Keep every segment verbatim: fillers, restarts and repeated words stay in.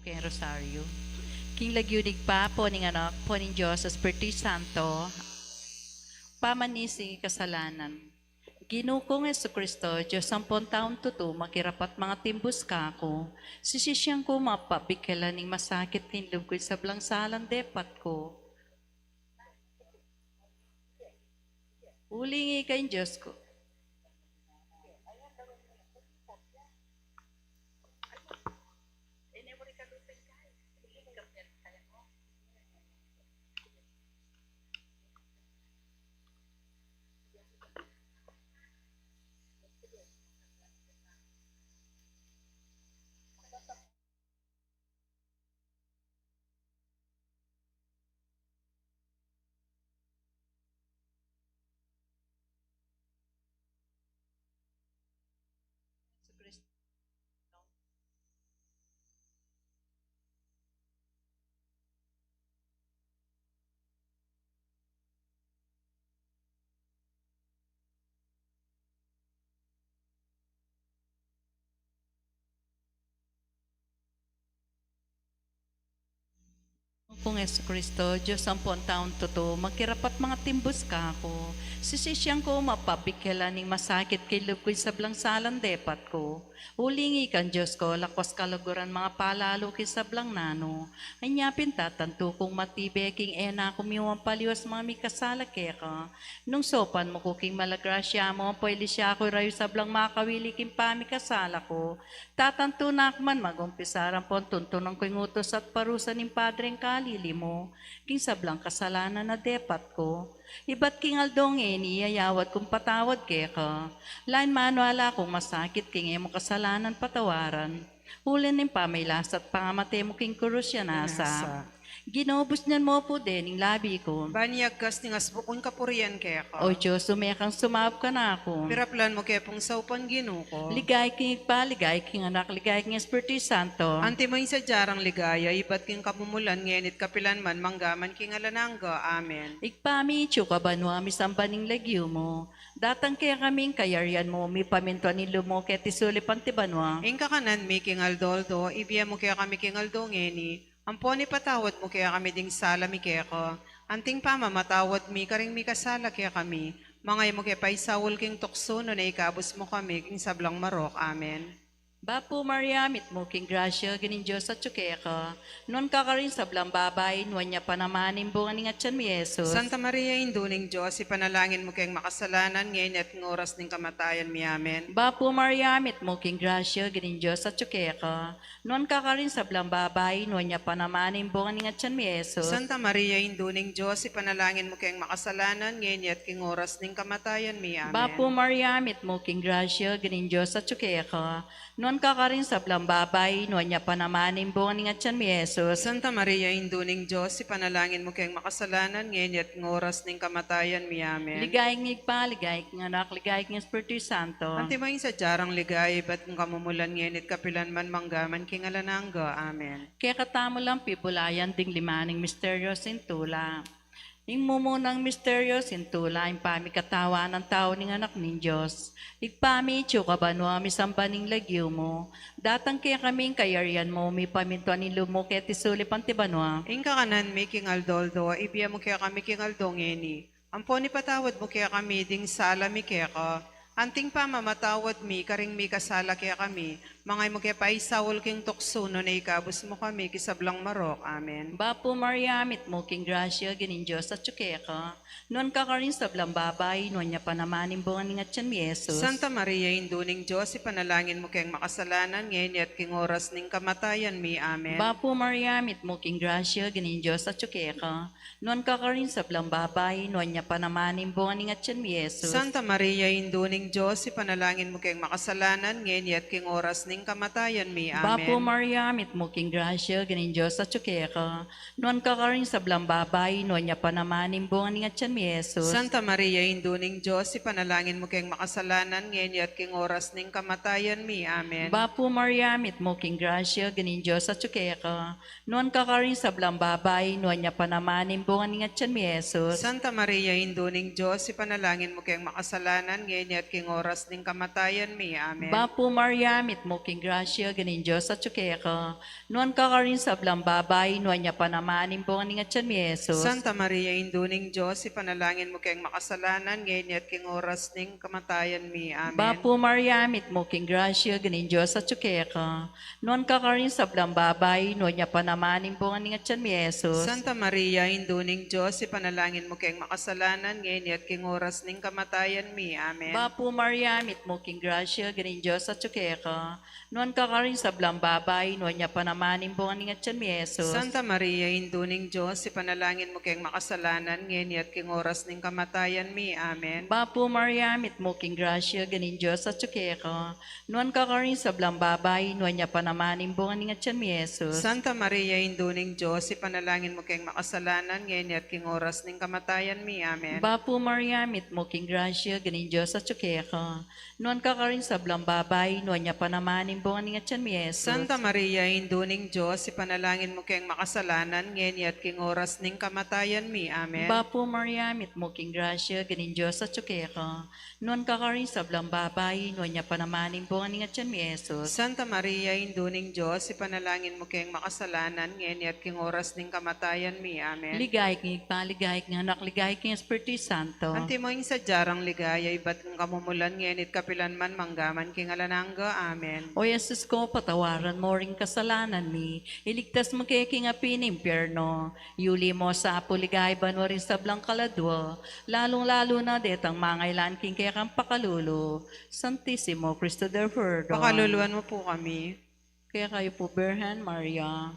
King Rosario. King lagyu ning Ibpa, ampo ning Anak, ampo ning Dios Espiritu Santo. Pamanisi kasalanan. Ginu kung Jesucristo, Dios ampon taung tutu, makirapat mangatimbus kaku. Sisisian ku mapabikyalan ning masakit king lub ku ing sablang salang depat ku. Uling ika ing Dios ku. Kung Jesucristo, Dios ampon taung tutu, makirapat mangatimbus kaku. Sisisian ku mapabikyalan ning masakit king lub ku ing sablang salang depat ku. Uling ika ing Dios ku, lakwas kaluguran mangapalalu king sablang nanu. Anya pin tatantu kung matibe king e na ku miwan paliwas manga mikasala keka. Nung saupan mu ku king mala grasya mu, ampo ilisya ku irayu ing sablang makawili king pamikasala ku. Tatantu na ku man magumpisar ampon tuntunan ku ing utus at parusa ning Padreng Kalili mu king sablang kasalanan a depat ku. Ibat king aldo ngeni, ayawad kung patawad keka. Lain maniwala kung masakit king e mu kasalanan patawaran. Uli ning pamilasa at pangamate mu king kurus ya nasa. Nasa. Ginu, busnyan mu pu dening labi ku. Ban ing agkas ning asbuk kung kapurian keka. O Dios, ume kang sumaup kanaku. Piraplan mu ke pung saupan, Ginu ku. Ligaya king Ibpa, ligaya king Anak, ligaya king Espiritu Santo. Antimo ing sadya rang ligaya, ibat king kamumulan, ngeni at kapilan man, mangga man king alang angga. Amen. Ibpa mi, atsu ka banua, misamban ing lagyu mu. Datang kekami ing kayarian mu, mipamintuan ing lub mu keti sulip anti banua. Ing kakanan mi king aldo-aldo, ibie mu kekami king aldo ngeni. Ampon ipatawad mu kekami ding sala mi keka, anting pamamatawad mi karing mikasala kekami. Manga e mu ke paisaul king tuksu, nune ikabus mu kami king sablang marok. Amen. Bapu Maria, mitmu ka king grasya, ing Ginung Dios atyu keka. Nuan ka karing sablang babai, nuan ya pa naman ing bunga ning atyan mu, i Jesus. Santa Maria, Indu ning Dios, ipanalangin mu keng makasalanan, ngeni at king oras ning kamatayan mi. Amen. Bapu Maria, mitmu ka king grasya, ing Ginung Dios atyu keka. Nuan ka karing sablang babai, nuan ya pa naman ing bunga ning atyan mu, i Jesus. Santa Maria, Indu ning Dios, ipanalangin mu keng makasalanan, ngeni at king oras ning kamatayan mi. Amen. Bapu Maria, mitmu ka king grasya, ing Ginung Dios atyu keka. Nuan ka karing sablang babai, nuan ya pa naman ing bunga ning atyan mu, i Jesus. Santa Maria, Indu ning Dios, ipanalangin mu keng makasalanan, ngeni at king oras ning kamatayan mi. Amen. Ligaya king Ibpa, ligaya king Anak, ligaya king Espiritu Santo. Antimo ing sadya rang ligaya, ibat king kamumulan, ngeni at kapilan man, mangga man king alang angga. Amen. Kekatamu lang pibulayan ding lima ning misteryo sing tula. Ing mumunang misteryo sing tula, ing pamikatawan nang tau ning Anak ning Dios. Ibpa mi, atyu ka banua, misamban ing lagyu mu. Datang kekami ing kayarian mu, mipamintuan ing lub mu keti sulip anti banua. Ing kakanan mi king aldo-aldo, ibie mu kekami king aldo ngeni. Ampon ipatawad mu kekami ding sala mi keka, anting pamamatawad mi karing mikasala kekami. Manga e mu ke paisaul king tuksu, nune ikabus mu kami king sablang marok. Amen. Bapu Maria, mitmu ka king grasya, ing Ginung Dios atyu keka. Nuan ka karing sablang babai, nuan ya pa naman ing bunga ning atyan mu, i Jesus. Santa Maria, Indu ning Dios, ipanalangin mu keng makasalanan, ngeni at king oras ning kamatayan mi. Amen. Bapu Maria, mitmu ka king grasya, ing Ginung Dios atyu keka. Nuan ka karing sablang babai, nuan ya pa naman ing bunga ning atyan mu, i Jesus. Santa Maria, Indu ning Dios, ipanalangin mu keng makasalanan, ngeni at king oras ning kamatayan mi. Amen. Bapu Maria, mitmu ka king grasya, ing Ginung Dios atyu keka. Nuan ka karing sablang babai, nuan ya pa naman ing bunga ning atyan mu, i Jesus. Santa Maria, Indu ning Dios, ipanalangin mu keng makasalanan, ngeni at king oras ning kamatayan mi. Amen. Bapu Maria, mitmu ka king grasya, ing Ginung Dios atyu keka. Nuan ka karing sablang babai, nuan ya pa naman ing bunga ning atyan mu, i Jesus. Santa Maria, Indu ning Dios, ipanalangin mu keng makasalanan, ngeni at king oras ning kamatayan mi. Amen. Bapu Maria, mitmu ka king grasya, ing Ginu Dios atyu keka. Nuan ka karing sablang babai, nuan ya pa naman ing bunga ning atian mi, Jesus. Santa Maria, Indu ning Dios, ipanalangin mu keng makasalanan, ngeni at king oras ning kamatayan mi. Amen. Bapu Maria, mitmu ka king grasya, ing Ginu Dios atyu keka. Nuan ka karing sablang babai, nuan ya pa naman ing bunga ning atian mi, Jesus. Santa Maria, Indu ning Dios, ipanalangin mu keng makasalanan, ngeni at king oras ning kamatayan mi. Amen. Bapu Maria, mitmu ka king grasya, ing Ginu Dios atyu keka. Nuan ka karing sablang babai, nuan ya pa naman ing bunga ning atian mi, Jesus. Santa Maria, Indu ning Dios, ipanalangin mu keng makasalanan, ngeni at king oras ning kamatayan mi. Amen. Bapu Maria, mitmu ka king grasya, ing Ginu Dios atyu keka. Nuan ka karing sablang babai, nuan ya pa naman ing bunga ning atian mi, Jesus. Santa Maria, Indu ning Dios, ipanalangin mu keng makasalanan, ngeni at king oras ning kamatayan mi. Amen. Bapu Maria, mitmu ka king grasya, ing Ginu Dios atyu keka. Nuan ka karing sablang babai, nuan ya pa naman ing bunga ning atian mi, Jesus. Santa Maria, Indu ning Dios, ipanalangin mu keng makasalanan, ngeni at king oras ning kamatayan mi. Amen. Bapu Maria, mitmu ka king grasya, ing Ginu Dios atyu keka. Nuan ka karing sablang babai, nuan ya pa naman ing bunga ning atian mi, Jesus. Santa Maria, Indu ning Dios, ipanalangin mu keng makasalanan, ngeni at king oras ning kamatayan mi. Amen. Ligaya king Ibpa, ligaya king Anak, ligaya king Espiritu Santo. Antimo ing sadya rang ligaya, ibat king kamumulan, ngeni at kapilan man, mangga man king alang angga. Amen. O Jesus ko, patawaran mu ring kasalanan mi, iligtas mu kami king api ning impyerno, yuli mu sa pu king banua ring sablang kaladua, lalung-lalu na detang mangailangan king kekang pakalulu. Santisimo Cristo del Perdon. Pakaluluan mu pu kami. Kekayu pu, Birhen Maria.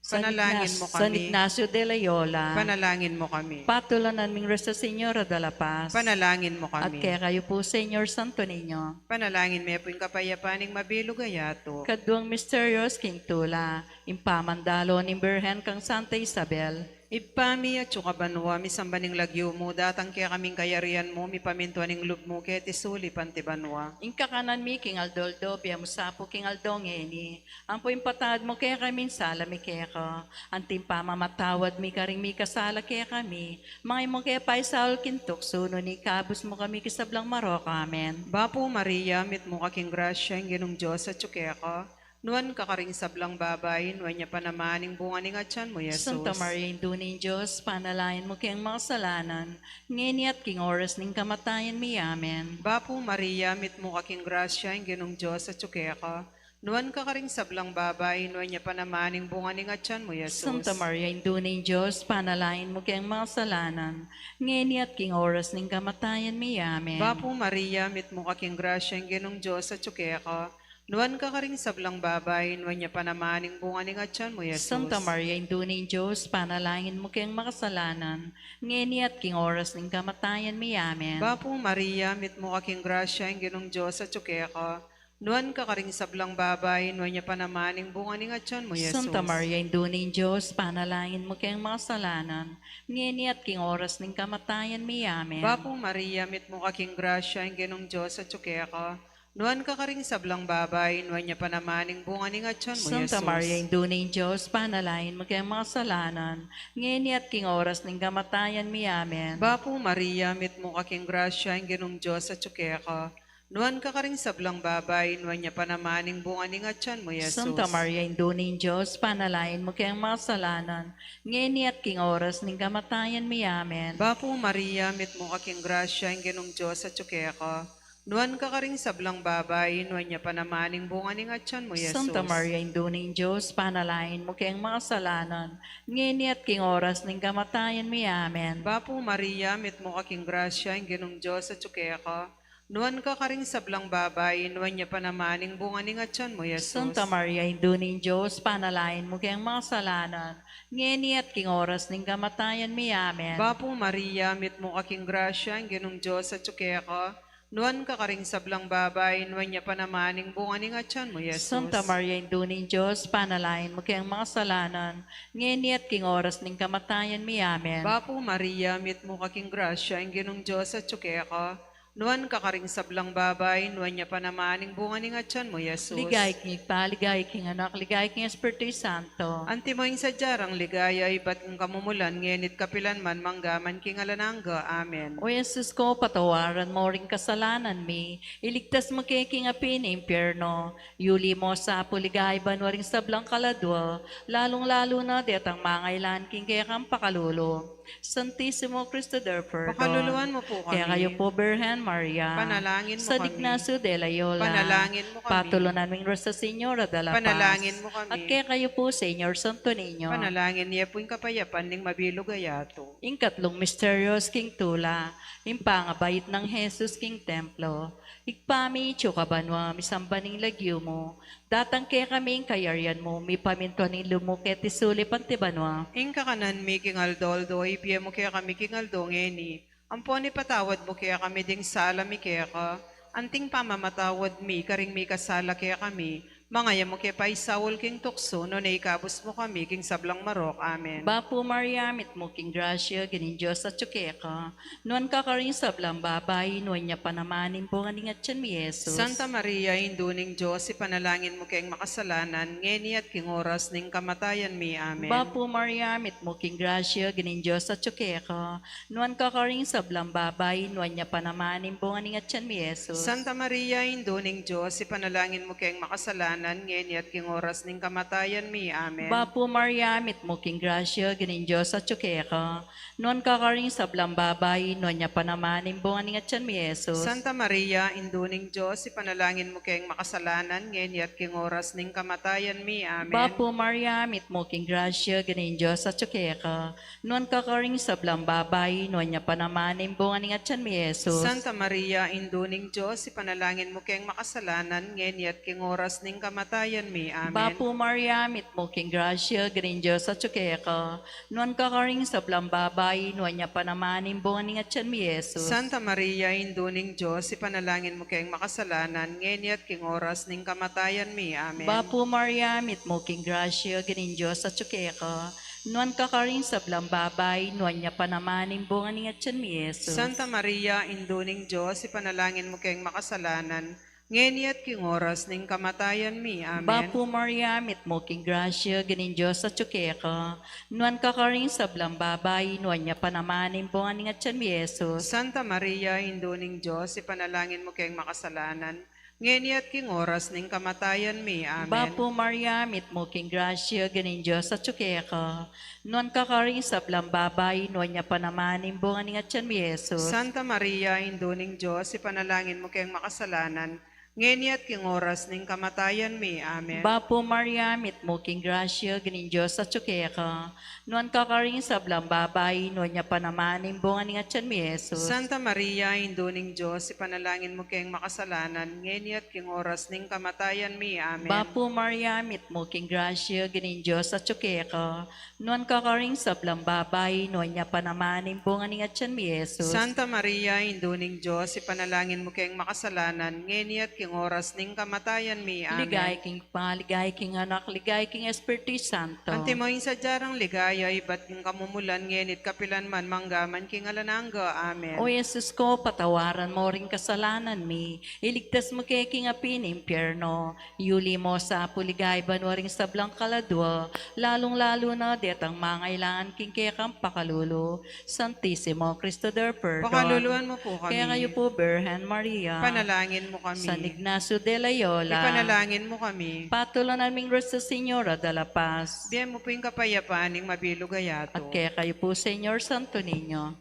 Panalangin mu kami. San Ignacio de Loyola. Panalangin mu kami. Patulunan ming Nuestra Señora de la Paz. Panalangin mu kami. At kekayu pu, Señor Santo Niño. Panalangin me pu ing kapayapan ning mabilug a yatu. Kaduang misteryos king tula, ing pamandalo ning Birhen kang Santa Isabel. Ibpa mi, atsu ka banua, misamban ing lagyu mu, datang kekami ing kayarian mu, mipamintuan ing lub mu keti sulip anti banua. Ing kakanan mi king aldo-aldo, ibie mu sa pu king aldo ngeni. Ampo ipatawad mu kekami ing sala mi keka, anti ing pamamatawad mi karing mikasala kekami. Manga e mu ke paisaul king tuksu, nune ikabus mu kami king sablang marok. Amen. Bapu Maria, mitmu ka king grasya, ing Ginung Dios atsu keka. Nuan ka karing sablang babai, nuan ya pa naman ing bunga ning atian mu, Jesus. Santa Maria, Indu ning Dios, ipanalangin mu keng makasalanan, ngeni at king oras ning kamatayan mi. Amen. Bapu Maria, mitmu ka king grasya, ing Ginung Dios atsu keka. Nuan ka karing sablang babai, nuan ya pa naman ing bunga ning atian mu, Jesus. Santa Maria, Indu ning Dios, ipanalangin mu keng makasalanan, ngeni at king oras ning kamatayan mi. Amen. Bapu Maria, mitmu ka king grasya, ing Ginung Dios atsu keka. Nuan ka karing sablang babai, nuan ya pa naman ing bunga ning atian mu, Jesus. Santa Maria, Indu ning Dios, ipanalangin mu keng makasalanan, ngeni at king oras ning kamatayan mi. Amen. Bapu Maria, mitmu ka king grasya, ing Ginung Dios atsu keka. Nuan ka karing sablang babai, nuan ya pa naman ing bunga ning atian mu, Jesus. Santa Maria, Indu ning Dios, ipanalangin mu keng makasalanan, ngeni at king oras ning kamatayan mi. Amen. Bapu Maria, mitmu ka king grasya, ing Ginung Dios atsu keka. Nuan ka karing sablang babai, nuan ya pa naman ing bunga ning atian mu, Santa Jesus. Maria, Indu ning Dios, ipanalangin mu keng makasalanan, ngeni at king oras ning kamatayan mi. Amen. Bapu Maria, mitmu ka king grasya, ing Ginung Dios atsu keka. Nuan ka karing sablang babai, nuan ya pa naman ing bunga ning atian mu, Jesus. Santa Maria, Indu ning Dios, ipanalangin mu keng makasalanan, ngeni at king oras ning kamatayan mi. Amen. Bapu Maria, mitmu ka king grasya, ing Ginung Dios atsu keka. Nuan ka karing sablang babai, nuan ya pa naman ing bunga ning atian mu, Jesus. Santa Maria, Indu ning Dios, ipanalangin mu keng makasalanan, ngeni at king oras ning kamatayan mi. Amen. Bapu Maria, mitmu ka king grasya, ing Ginung Dios atsu keka. Nuan ka karing sablang babai, nuan ya pa naman ing bunga ning atian mu, Jesus. Santa Maria, Indu ning Dios, ipanalangin mu keng makasalanan, ngeni at king oras ning kamatayan mi. Amen. Bapu Maria, mitmu ka king grasya, ing Ginung Dios atsu keka. Nuan ka karing sablang babai, nuan ya pa naman ing bunga ning atian mu, Jesus. Santa Maria, Indu ning Dios, ipanalangin mu keng makasalanan, ngeni at king oras ning kamatayan mi. Amen. Bapu Maria, mitmu ka king grasya, ing Ginung Dios atsu keka. Nuan ka karing sablang babai, nuan ya pa naman ing bunga ning atian mu, Jesus. Ligaya king Ibpa, ligaya king Anak, ligaya king Espiritu Santo. Antimo ing sadya rang ligaya, ibat king kamumulan, ngeni at kapilan man, mangga man king alang angga. Amen. O Jesus ko, patawaran mu ring kasalanan mi, iligtas mu ke king api ning impyerno, yuli mu sa pu ligaya banua ring sablang kaladua, lalung-lalu na detang mangailangan king kekang pakalulu. Santisimo Cristo del Perdon. Pakaluluan mu pu kami. Kekayu pu, Birhen Maria. Panalangin mu kami. San Ignacio de Loyola. Panalangin mu kami. Patulunan ming Nuestra Señora de la Paz. Panalangin mu kami. At kekayu pu, Señor Santo Niño. Panalangin ye pu ing kapayapan ning mabilug a yatu. Ing katlung misteryo king tula, ing pangabait nang Jesus king templo. Ibpa mi, atsu ka banua, misamban ing lagyu mu, datang kekami ing kayarian mu, mipamintuan ing lub mu keti sulip anti banua. Ing kakanan mi king aldo-aldo, ibie mu kekami king aldo ngeni. Ampon ipatawad mu kekami ding sala mi keka, anting pamamatawad mi karing mikasala kekami. Manga e mu ke paisaul king tuksu, nune ikabus mu kami king sablang marok. Amen. Bapu Maria, mitmu king grasya, Ginung Dios atsu keka. Nuan ka karing sablang babai, nuan ya pa naman ing bunga ning atian mu, Jesus. Santa Maria, Indu ning Dios, ipanalangin mu keng makasalanan, ngeni at king oras ning kamatayan mi. Amen. Bapu Maria, mitmu king grasya, Ginung Dios atsu keka. Nuan ka karing sablang babai, nuan ya pa naman ing bunga ning atian mu, Jesus. Santa Maria, Indu ning Dios, ipanalangin mu keng makasalanan, ngeni at king oras ning kamatayan mi. Amen. Bapu Maria, mitmu king grasya, Ginung Dios atsu keka. Nuan ka karing sablang babai, nuan ya pa naman ing bunga ning atian mu, Jesus. Santa Maria, Indu ning Dios, ipanalangin mu keng makasalanan, ngeni at king oras ning kamatayan mi. Amen. Bapu Maria, mitmu king grasya, Ginung Dios atsu keka. Nuan ka karing sablang babai, nuan ya pa naman ing bunga ning atian mu, Jesus. Santa Maria, Indu ning Dios, ipanalangin mu keng makasalanan, ngeni at king oras ning kamatayan mi. Amen. Bapu Maria, mitmu king grasya, Ginung Dios atsu keka. Nuan ka karing sablang babai, nuan ya pa naman ing bunga ning atian mu, Jesus. Santa Maria, Indu ning Dios, ipanalangin mu keng makasalanan, ngeni at king oras ning kamatayan mi. Amen. Bapu Maria, mitmu king grasya, Ginung Dios atsu keka. Nuan ka karing sablang babai, nuan ya pa naman ing bunga ning atian mu, Jesus. Santa Maria, Indu ning Dios, ipanalangin mu keng makasalanan, ngeni at king oras ning kamatayan mi. Amen. Bapu Maria, mitmu king grasya, Ginung Dios atsu keka. Nuan ka karing sablang babai, nuan ya pa naman ing bunga ning atian mu, Jesus. Santa Maria, Indu ning Dios, ipanalangin mu keng makasalanan, ngeni at king oras ning kamatayan mi. Amen. Bapu Maria, mitmu king grasya, Ginung Dios atsu keka. Nuan ka karing sablang babai, nuan ya pa naman ing bunga ning atian mu, Jesus. Santa Maria, Indu ning Dios, ipanalangin mu keng makasalanan, ngeni at king oras ning kamatayan mi. Amen. Bapu Maria, mitmu king grasya, Ginung Dios atsu keka. Nuan ka karing sablang babai, nuan ya pa naman ing bunga ning atian mu, Jesus. Santa Maria, Indu ning Dios, ipanalangin mu keng makasalanan, ngeni at king oras ning kamatayan mi. Amen. Bapu Maria, mitmu king grasya, Ginung Dios atsu keka. Nuan ka karing sablang babai, nuan ya pa naman ing bunga ning atian mu, Jesus. Santa Maria, Indu ning Dios, ipanalangin mu keng makasalanan, ngeni at king oras ning kamatayan mi. Amen. Ligaya king Ibpa, ligaya king Anak, ligaya king Espiritu Santo. Antimo ing sadya rang ligaya, ibat king kamumulan, ngeni at kapilan man, mangga man king alang angga. Amen. O Jesus ko, patawaran mu ring kasalanan mi, iligtas mu ke king api ning impyerno, yuli mu sa pu ligaya banua ring sablang kaladua, lalung-lalu na detang mangailangan king kekang pakalulu. Santisimo Cristo del Perdon. Pakaluluan mu pu kami. Kekayu pu, Birhen Maria. Panalangin mu kami. San Ignacio de Loyola. Ipanalangin mu kami. Patulunan ming Nuestra Señora de la Paz. Bie mu pu ing kapayapan ning mabilug a yatu. At kekayu pu, Señor Santo Niño.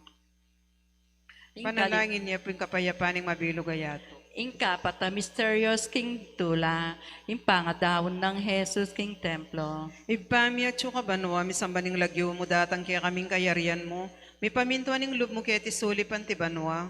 Ing kali- Panalangin ye pu ing kapayapan ning mabilug a yatu. Ing kapat a misteryos king tula, ing pangadaun nang Jesus king templo. Ibpa mi, atsu ka banua, misamban ing lagyu mu, datang kekami ing kayarian mu, mipamintuan ing lub mu keti sulip anti banua.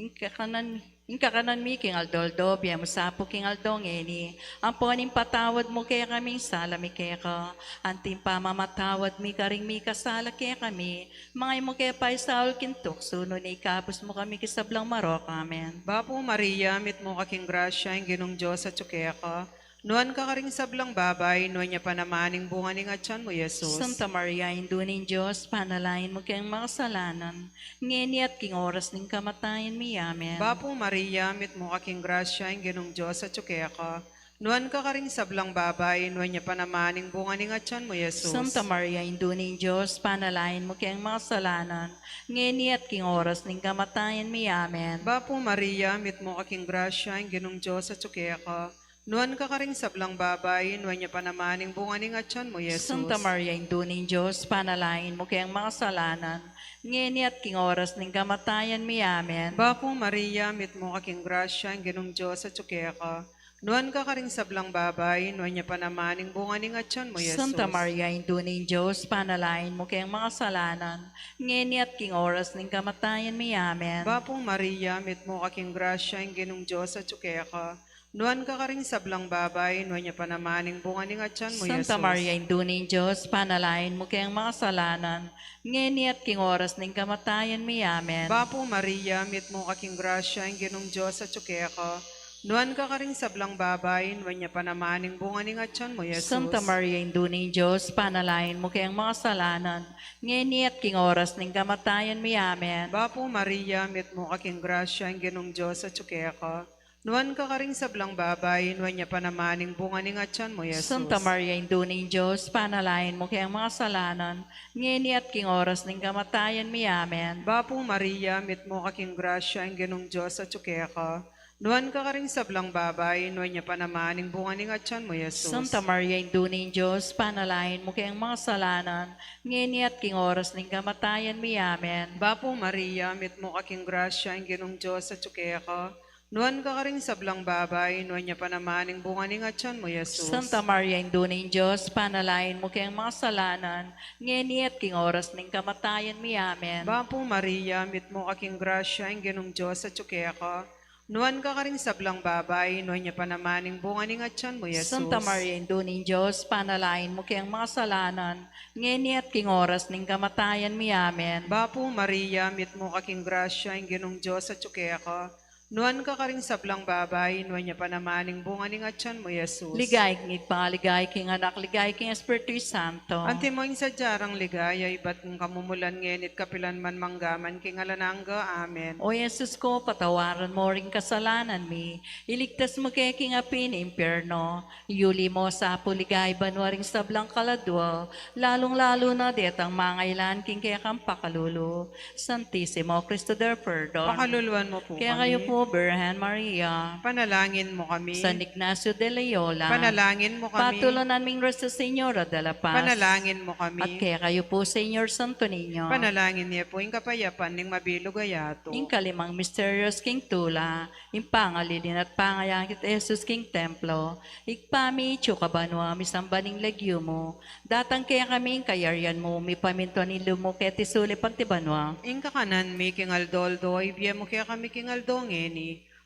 Ing kakanan, ing kakanan mi king aldo-aldo, bie mu sa pu king aldo ngeni, ampon ipatawad mu kekami ing sala mi keka, anti ing pamamatawad mi karing mikasala kekami, manga e mu ke paisaul king tuksu, nune ikabus mu kami king sablang marok. Amen. Bapu Maria, mitmu ka king grasya, ing Ginung Dios atsu keka. Nuan ka karing sablang babai, nuan ya pa naman ing bunga ning atyan mu, Jesus. Santa Maria, Indu ning Dios, panalangin mu keng makasalanan, ngeni at king oras ning kamatayan mi. Amen. Bapu Maria, mitmu ka king grasya, ing Ginung Dios atyu keka. Nuan ka karing sablang babai, nuan ya pa naman ing bunga ning atyan mu, Jesus. Santa Maria, Indu ning Dios, panalangin mu keng makasalanan, ngeni at king oras ning kamatayan mi. Amen. Bapu Maria, mitmu ka king grasya, ing Ginung Dios atyu keka. Nuan ka karing sablang babai, nuan ya pa naman ing bunga ning atyan mu, Jesus. Santa Maria, Indu ning Dios, panalangin mu keng makasalanan, ngeni at king oras ning kamatayan mi. Amen. Bapu Maria, mitmu ka king grasya, ing Ginung Dios atyu keka. Nuan ka karing sablang babai, nuan ya pa naman ing bunga ning atyan mu, Jesus. Santa Maria, Indu ning Dios, panalangin mu keng makasalanan, ngeni at king oras ning kamatayan mi. Amen. Bapu Maria, mitmu ka king grasya, ing Ginung Dios atyu keka. Nuan ka karing sablang babai, nuan ya pa naman ing bunga ning atyan mu, Santa Jesus. Maria, Indu ning Dios, panalangin mu keng makasalanan, ngeni at king oras ning kamatayan mi. Amen. Bapu Maria, mitmu ka king grasya, ing Ginung Dios atyu keka. Nuan ka karing sablang babai, nuan ya pa naman ing bunga ning atyan mu, Jesus. Santa Maria, Indu ning Dios, panalangin mu keng makasalanan, ngeni at king oras ning kamatayan mi. Amen. Bapu Maria, mitmu ka king grasya, ing Ginung Dios atyu keka. Nuan ka karing sablang babai, nuan ya pa naman ing bunga ning atyan mu, Jesus. Santa Maria, Indu ning Dios, panalangin mu keng makasalanan, ngeni at king oras ning kamatayan mi. Amen. Bapu Maria, mitmu ka king grasya, ing Ginung Dios atyu keka. Nuan ka karing sablang babai, nuan ya pa naman ing bunga ning atyan mu, Jesus. Santa Maria, Indu ning Dios, panalangin mu keng makasalanan, ngeni at king oras ning kamatayan mi. Amen. Bapu Maria, mitmu ka king grasya, ing Ginung Dios atyu keka. Nuan ka karing sablang babai, nuan ya pa naman ing bunga ning atyan mu, Jesus. Santa Maria, Indu ning Dios, panalangin mu keng makasalanan, ngeni at king oras ning kamatayan mi. Amen. Bapu Maria, mitmu ka king grasya, ing Ginung Dios atyu keka. Nuan ka karing sablang babai, nuan ya pa naman ing bunga ning atyan mu, Jesus. Santa Maria, Indu ning Dios, panalangin mu keng makasalanan, ngeni at king oras ning kamatayan mi. Amen. Bapu Maria, mitmu ka king grasya, ing Ginung Dios atyu keka. Nuan ka karing sablang babai, nuan ya pa naman ing bunga ning atyan mu, Jesus. Ligaya king Ibpa, ligaya king Anak, ligaya king Espiritu Santo. Antimo ing sadya rang ligaya, ibat king kamumulan, ngeni at kapilan man, mangga man king alang angga. Amen. O Jesus ko, patawaran mu ring kasalanan mi, iligtas mu ke king api ning impyerno, yuli mu sa pu king banua ring sablang kaladua, lalung-lalu na detang mangailangan king kekang pakalulu. Santisimo Cristo del Perdon. Pakaluluan mu pu kami. Kekayu pu, Birhen Maria. Panalangin mu kami. San Ignacio de Loyola. Panalangin mu kami. Patulunan mi ring Nuestra Señora de la Paz. Panalangin mu kami. At kekayu pu, Señor Santo Niño. Panalangin ye pu ing kapayapan ning mabilug a yatu. Ing kalimang misteryo king tula, ing pangalilin at pangayakit Jesus king templo. Ibpa mi, atsu ka banua, misamban ing lagyu mu. Datang kekami ing kayarian mu, mipamintuan ing lub mu keti sulip anti banua. Ing kakanan mi king aldo-aldo, ibie mu kekami king aldo ngeni.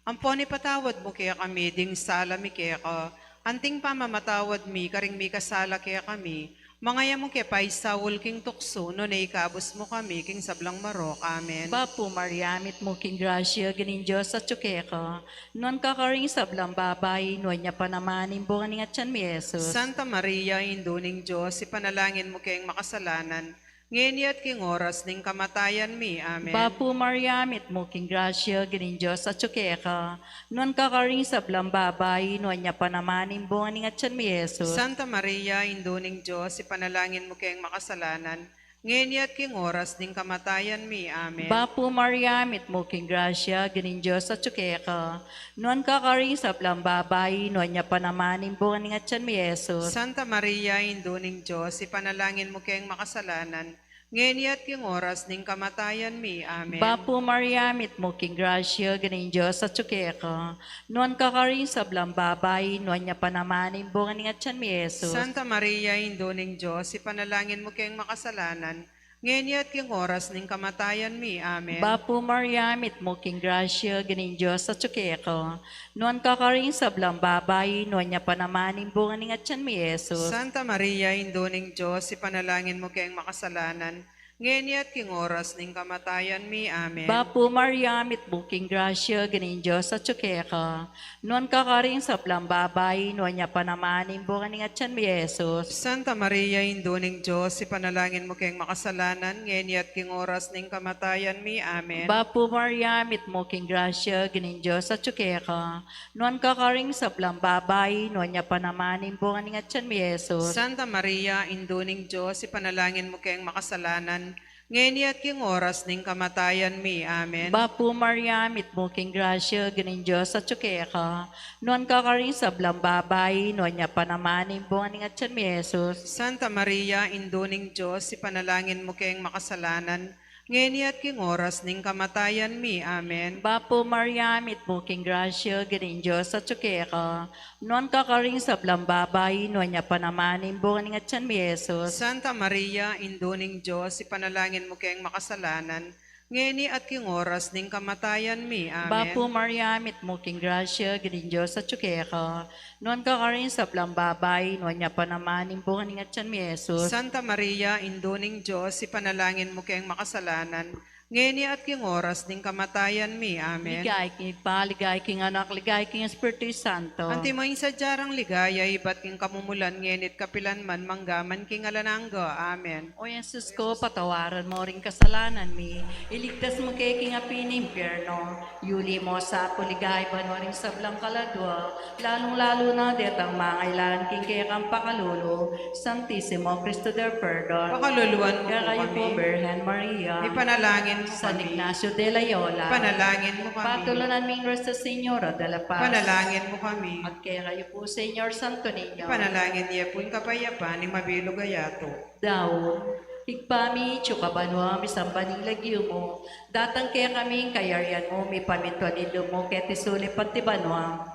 Ampon ipatawad mu kekami ding sala mi keka, anti ing pamamatawad mi karing mikasala kekami. Manga e mu ke paisaul king tuksu, nune ikabus mu kami king sablang marok. Amen. Bapu Maria, mitmu king grasya, ing Ginung Dios atsu keka. Nuan ka karing sablang babai, nuan ya pa naman ing bunga ning atyan mu, i Jesus. Santa Maria, Indu ning Dios, ipanalangin mu keng makasalanan, ngeni at king oras ning kamatayan mi. Amen. Bapu Maria, mitmu king grasya, ing Ginung Dios atsu keka. Nuan ka karing sablang babai, nuan ya pa naman ing bunga ning atyan mu, i Jesus. Santa Maria, Indu ning Dios, ipanalangin mu keng makasalanan, ngeni at king oras ning kamatayan mi. Amen. Bapu Maria, mitmu king grasya, ing Ginung Dios atsu keka. Nuan ka karing sablang babai, nuan ya pa naman ing bunga ning atyan mu, i Jesus. Santa Maria, Indu ning Dios, ipanalangin mu keng makasalanan, ngeni at king oras ning kamatayan mi. Amen. Bapu Maria, mitmu king grasya, ing Ginung Dios atsu keka. Nuan ka karing sablang babai, nuan ya pa naman ing bunga ning atyan mu, i Jesus. Santa Maria, Indu ning Dios, ipanalangin mu keng makasalanan, ngeni at king oras ning kamatayan mi. Amen. Bapu Maria, mitmu king grasya, ing Ginung Dios atsu keka. Nuan ka karing sablang babai, nuan ya pa naman ing bunga ning atyan mu, i Jesus. Santa Maria, Indu ning Dios, ipanalangin mu keng makasalanan, ngeni at king oras ning kamatayan mi. Amen. Bapu Maria, mitmu king grasya, ing Dios atyu keka. Nuan ka karing sablang babai, nuan ya pa naman ing bunga ning atyan mi, Jesus. Santa Maria, Indu ning Dios, ipanalangin mu keng makasalanan, ngeni at king oras ning kamatayan mi. Amen. Bapu Maria, mitmu king grasya, ing Dios atyu keka. Nuan ka karing sablang babai, nuan ya pa naman ing bunga ning atyan mi, Jesus. Santa Maria, Indu ning Dios, ipanalangin mu keng makasalanan, ngeni at king oras ning kamatayan mi. Amen. Bapu Maria, mitmu king grasya, ing Dios atyu keka. Nuan ka karing sablang babai, nuan ya pa naman ing bunga ning atyan mi, Jesus. Santa Maria, Indu ning Dios, ipanalangin mu keng makasalanan, ngeni at king oras ning kamatayan mi. Amen. Bapu Maria, mitmu king grasya, ing Dios atyu keka. Nuan ka karing sablang babai, nuan ya pa naman ing bunga ning atyan mi, Jesus. Santa Maria, Indu ning Dios, ipanalangin mu keng makasalanan, ngeni at king oras ning kamatayan mi. Amen. Bapu Maria, mitmu king grasya, ing Dios atyu keka. Nuan ka karing sablang babai, nuan ya pa naman ing bunga ning atyan mi, Jesus. Santa Maria, Indu ning Dios, ipanalangin mu keng makasalanan, ngeni at king oras ning kamatayan mi. Amen. Ligaya king Ibpa, ligaya king Anak, ligaya king Espiritu Santo. Antimo ing sadya rang ligaya, ibat king kamumulan, ngeni at kapilan man, mangga man king alang angga. Amen. O Jesus ku, patawaran mu ring kasalanan mi, iligtas mu kami king api ning impyerno, yuli mu sa king ligaya banua ring sablang kaladua, lalung-lalu na detang mangailangan king kekang pakalulu. Santisimo Cristo del Perdon, pakaluluan mu kami. Kekayu pu Birhen Maria, ipanalangin mu kami. San Ignacio de Loyola, ipanalangin mu kami. Patulunan mi ring Nuestra Señora de la Paz, ipanalangin mu kami. At kekayu pu Señor Santo Niño, ipanalangin ye pu ing kapayapan ning mabilug a yatu. Daun. Ibpa mi, atsu ka banua, misamban ya ing lagyu mu, datang kekami ing kayarian mu, mipamintuan ing lub mu keti sulip anti banua.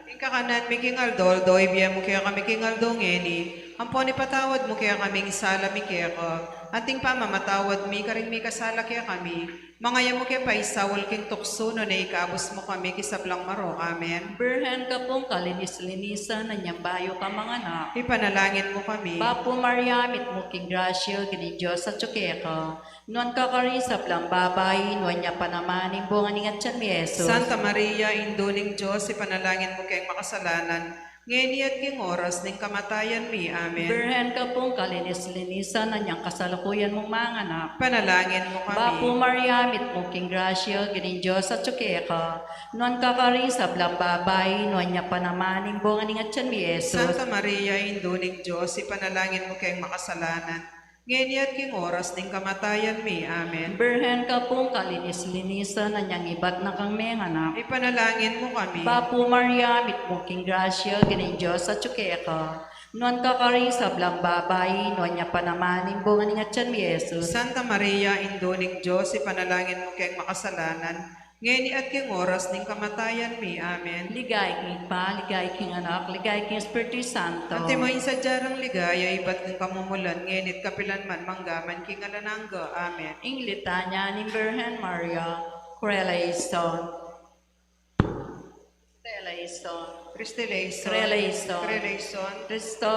Ing kakanan mi king aldo-aldo ibie mu kekami king aldo ngeni. Ampon ipatawad mu kekami ing sala mi keka, anti ing pamamatawad mi karing mikasala kekami. Manga e mu ke paisaul king tuksu, nune ikabus mu kami king sablang marok. Amen. Birhen ka pung kalinis-linisan, anyang bayu ka manganak, ipanalangin mu kami. Bapu Maria, mitmu king grasya, ing Dios atyu keka. Nuan ka karing sablang babai, nuan ya pa naman ing bunga ning atyan mi, Jesus. Santa Maria, Indu ning Dios, ipanalangin mu keng makasalanan, ngeni at king oras ning kamatayan mi. Amen. Birhen ka pung kalinis-linisan, anyang kasalukuyan mung manganak, ipanalangin mu kami. Bapu Maria, mitmu king grasya, ing Dios atyu keka. Nuan ka karing sablang babai, nuan ya pa naman ing bunga ning atyan mi, Jesus. Santa Maria, Indu ning Dios, ipanalangin mu keng makasalanan, ngeni at king oras ning kamatayan mi. Amen. Birhen ka pung kalinis-linisan, anyang ibat na kang menganak, ipanalangin mu kami. Bapu Maria, mitmu king grasya, ing Dios atyu keka. Nuan ka karing sablang babai, nuan ya pa naman ing bunga ning atyan mi, Jesus. Santa Maria, Indu ning Dios, ipanalangin mu keng makasalanan, ngeni at king oras ning kamatayan mi. Amen. Ligaya king Ibpa, ligaya king Anak, ligaya king Espiritu Santo. Antimo ing sadya rang ligaya, ibat king kamumulan, ngeni at kapilan man, mangga man king alang angga. Amen. Ing litanya ning Birhen Maria. Cruelation. Cruelation. Cruelation. Cruelation. Cruelation. Kristo,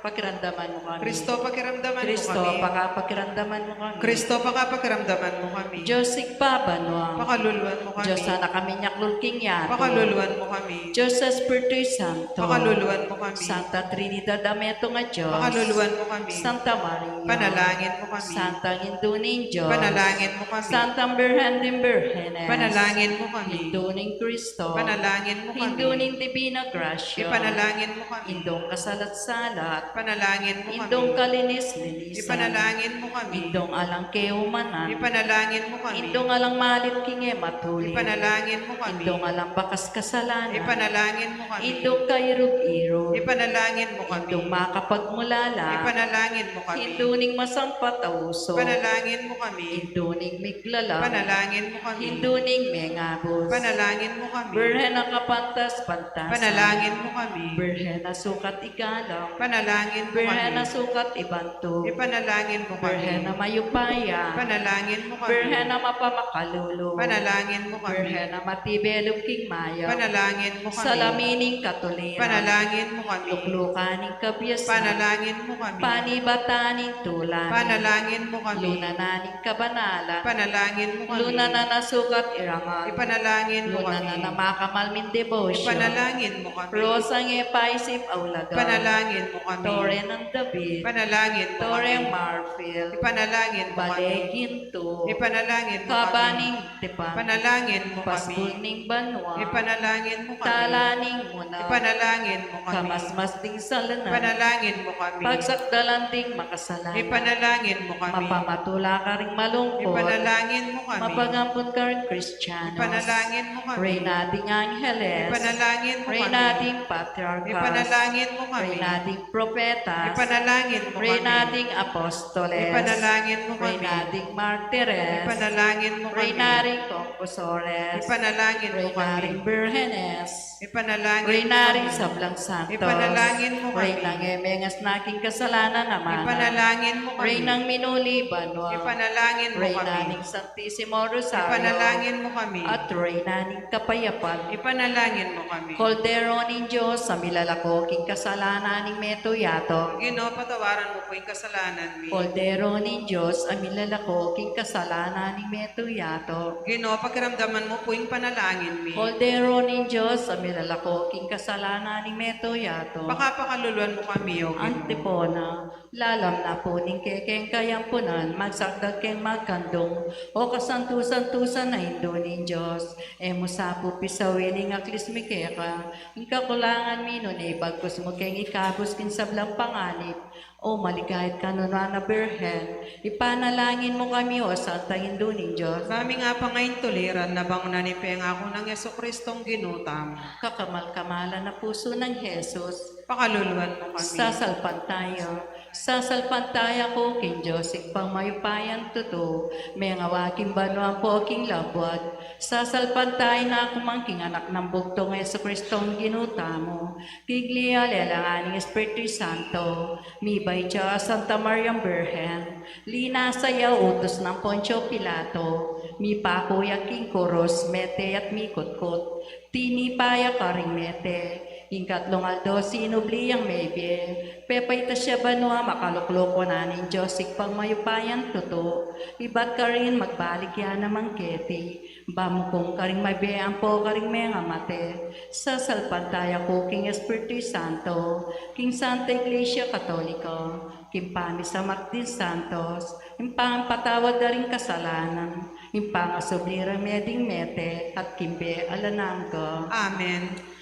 pakiramdaman mu kami. Kristo, pakiramdaman mu kami. Kristo, pakapakiramdaman mu kami. Kristo, pakapakiramdaman mu kami. Dios Ibpa banua, pakaluluan mu kami. Dios Anak a minyaklul king yatu, pakaluluan mu kami. Dios Espiritu Santo, pakaluluan mu kami. Santa Trinidad a metung a Dios, pakaluluan mu kami. Santa Maria, ipanalangin mu kami. Santa Indu ning Dios, ipanalangin mu kami. Santa Birhen ding Birhenes, ipanalangin mu kami. Indu ning Kristo, ipanalangin mu kami. Indu ning Dibina Grasya, ipanalangin mu kami. Indung kasalat-salat, ipanalangin mu kami. Indung kalinis-linisan, ipanalangin mu kami. Indung alang keumanan, ipanalangin mu kami. Indung alang malit king e matulid, ipanalangin mu kami. Indung alang bakas kasalanan, ipanalangin mu kami. Indung kairug-irug, ipanalangin mu kami. Indung makapagmulala, ipanalangin mu kami. Indu ning masampat a uso, ipanalangin mu kami. Indu ning miglalang, ipanalangin mu kami. Indu ning mengabus, ipanalangin mu kami. Birhen a kapantas-pantasan, ipanalangin mu kami. Birhen a sukat igalang, ipanalangin Ipanalangin mu kami. Birhen a sukat ibantu. Ipanalangin mu kami. Birhen a mayupaya. Ipanalangin mu kami. Birhen a mapamakalulu. Ipanalangin mu kami. Birhen a matibe lub king mayap. Ipanalangin mu kami. Salamin ning katuliran. Ipanalangin mu kami. Luklukan ning kabiasnan. Ipanalangin mu kami. Panibatan ning tulan. Ipanalangin mu kami. Lunanan ning kabanalan. Ipanalangin mu kami. Lunanan a sukat irangal. Ipanalangin mu kami. Lunanan a makamal ming debosyon. Ipanalangin mu kami. Rosang e paisip a ulagan. Ipanalangin mu kami. Tore nang David. Ipanalangin mu kami. Toreng marfil. Ipanalangin mu kami. Bale gintu. Ipanalangin mu kami. Kaba ning tipan. Ipanalangin mu kami. Pasbul ning banua. Ipanalangin mu kami. Tala ning munag. Ipanalangin mu kami. Kamasmas ding salanan. Ipanalangin mu kami. Pagsakdalan ding makasalanan. Ipanalangin mu kami. Mapamatula karing malungkut. Ipanalangin mu kami. Mapagampun karing Kristianos. Ipanalangin mu kami. Reyna ding angeles. Ipanalangin mu kami. Reyna ding patriarkas. Ipanalangin mu kami. Reyna ding propetas. Ipanalangin mu kami. Reyna ding apostoles. Ipanalangin mu kami. Reyna ding martires. Ipanalangin mu kami. Reyna ding konkusores. Ipanalangin mu kami. Reyna ding birhenes. Ipanalangin mu kami. Reyna ding sablang santos. Ipanalangin mu kami. Reynang e mengas na king kasalanan a mana. Ipanalangin mu kami. Reynang minuli banua. Ipanalangin mu kami. Reyna ning Santisimo Rosario. Ipanalangin mu kami. At Reyna ning kapayapan. Ipanalangin mu kami. Kordero ning Dios a milalako king kasalanan ning metung yatu. Ginu, patawaran mu pu ing kasalanan mi. Kordero ning Dios a milalako king kasalanan ning metung yatu. Ginu, pakiramdaman mu pu ing panalangin mi. Kordero ning Dios a milalako king kasalanan ning metung yatu. Pakapakaluluan mu kami, O Ginu. Antipona. Lalam na pu ning kekeng kayampunan, magsakdal keng magkandung, O kasantu-santusan a Indu ning Dios. E mu sa pu pisawili ing aklis mi keka, ing kakulangan mi nune ibagkus mu keng ikabus king sablang panganib, O maligaya at kanunuan a Birhen. Ipanalangin mu kami, O Santang Indu ning Dios. Ba mi nga pangaintuliran na bangunan ing pengaku nang Jesukristong Ginu tamu. Kakamal-kamalan a pusu nang Jesus. Pakaluluan mu kami. Sasalpantaya. Sasalpantaya ku king Dios Ibpang mayupayang tutu, mengawa king banua ampo king labuad. Sasalpantaya na ku man king Anak nang bugtung, Jesukristong Ginu tamu, king Iglesia lelangan ning Espiritu Santo, mibait ya a Santa Mariang Birhen, linasa ya utus nang Poncio Pilato, mipaku ya king kurus, mete ya't mikutkut, tinipa ya karing mete, ing katlung aldo sinubli yang mebie, pepaitas ya banua, makalukluk wanan ning Dios Ibpang mayupayang tutu, ibat karin magbalik ya naman keti, bamukung karing mebie ampo karing mengamate. Sasalpantaya ku king Espiritu Santo, king Santa Iglesia Katolika, king pamisamak ding santos, ing pangapatawad da ring kasalanan, ing pangasubli rang mie ding mete, at king bie alang angga. Amen.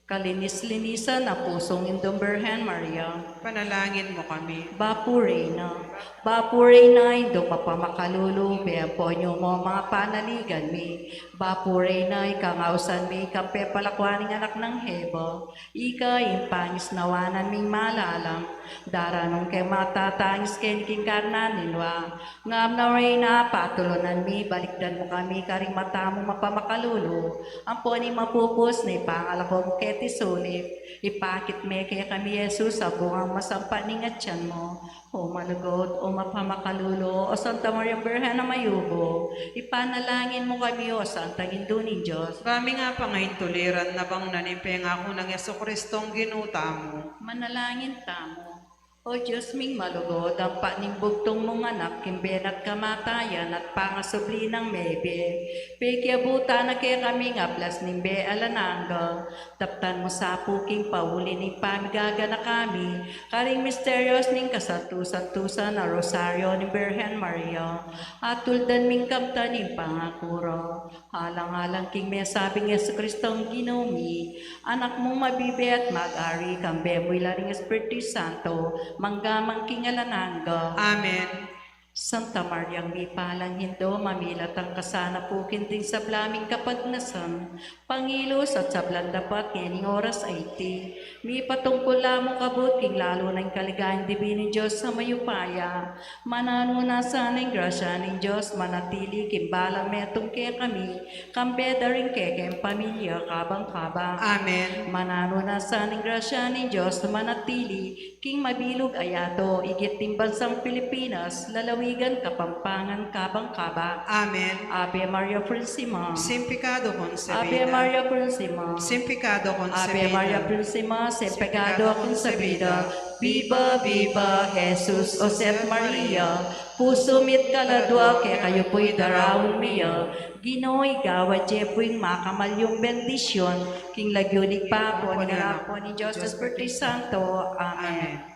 Kalinis-linisan a pusung Indung Birhen Maria. Panalangin mu kami. Bapu Reyna, Bapu Reyna, Indung mapamakalulu, bie ampo nyumu ing panaligan mi. Bapu Reyna, ika ing ausan mi, ika ing pepalakuan ning anak nang Eva. Ika ing pangisnawan ning malalam, daranun keng matatangis keni king karnan ning lua. Ngam na Reyna, patulunan mi, balikdan mu kami karing mata mung mapamakalulu, ampon ing mapupus na ipangalako mu keti sulip. Ipakit me kekami i Jesus a bungang masampat ning atian mu. O malugud, o mapamakalulu, o Santa Mariang Birhen a mayumu, ipanalangin mu kami, o Santang Indu ning Dios. Ba mi nga pangaintuliran na bangunan ing pengaku nang Jesukristong Ginu tamu. Manalangin tamu. O Dios ming malugud, ampat ning bugtung mung anak, king bie na at kamatayan at pangasubli nang mebie, pekiabutan na kekami ing ablas ning bie alang angga. Daptan mu sa pu king pauli ning pamigaganaka mi karing misterios ning kasantu-santusan a Rosario ning Birhen Maria, at tuldan ming kamtan ing pangaku ra. Alang-alang king mesabing Jesukristong Ginu mi, Anak mung mabibie at mag-ari, kambe mu ila ring Espiritu Santo, mangga man king alang angga. Amen. Santa Mariang mipalang Indu, mamilatang ka sana pu king sabla ming kapagnasan, pangilus at sablang dapat ngening oras a iti. Mipatungkul la mung kabud king lalu nang kaligayan dibinu ning Dios a mayupaya. Mananu na sana ing grasya ning Dios manatili king balang metung kekami, kambe da ring kekeng pamilya kabang-kaba. Amen. Mananu na sana ing grasya ning Dios manatili king mabilug a yatu, igit ning bansang Pilipinas, lalawigan Kapampangan kabang-kaba. Amen. Ave Maria Purisima. Sin pecado concebida. Ave Maria Purisima. Sin pecado concebida. Ave Maria Purisima. Sin pecado concebida. Viva, viva, Jesus, Jose, Maria. Pusu mi't kaladua kekayu pu'y daraun mi ya. Ginu, igawad ye pu ing makamal yung bendisyun, king lagyu ning Ibpa, ning Anak, ning Espiritu Santo. Amen. Amen.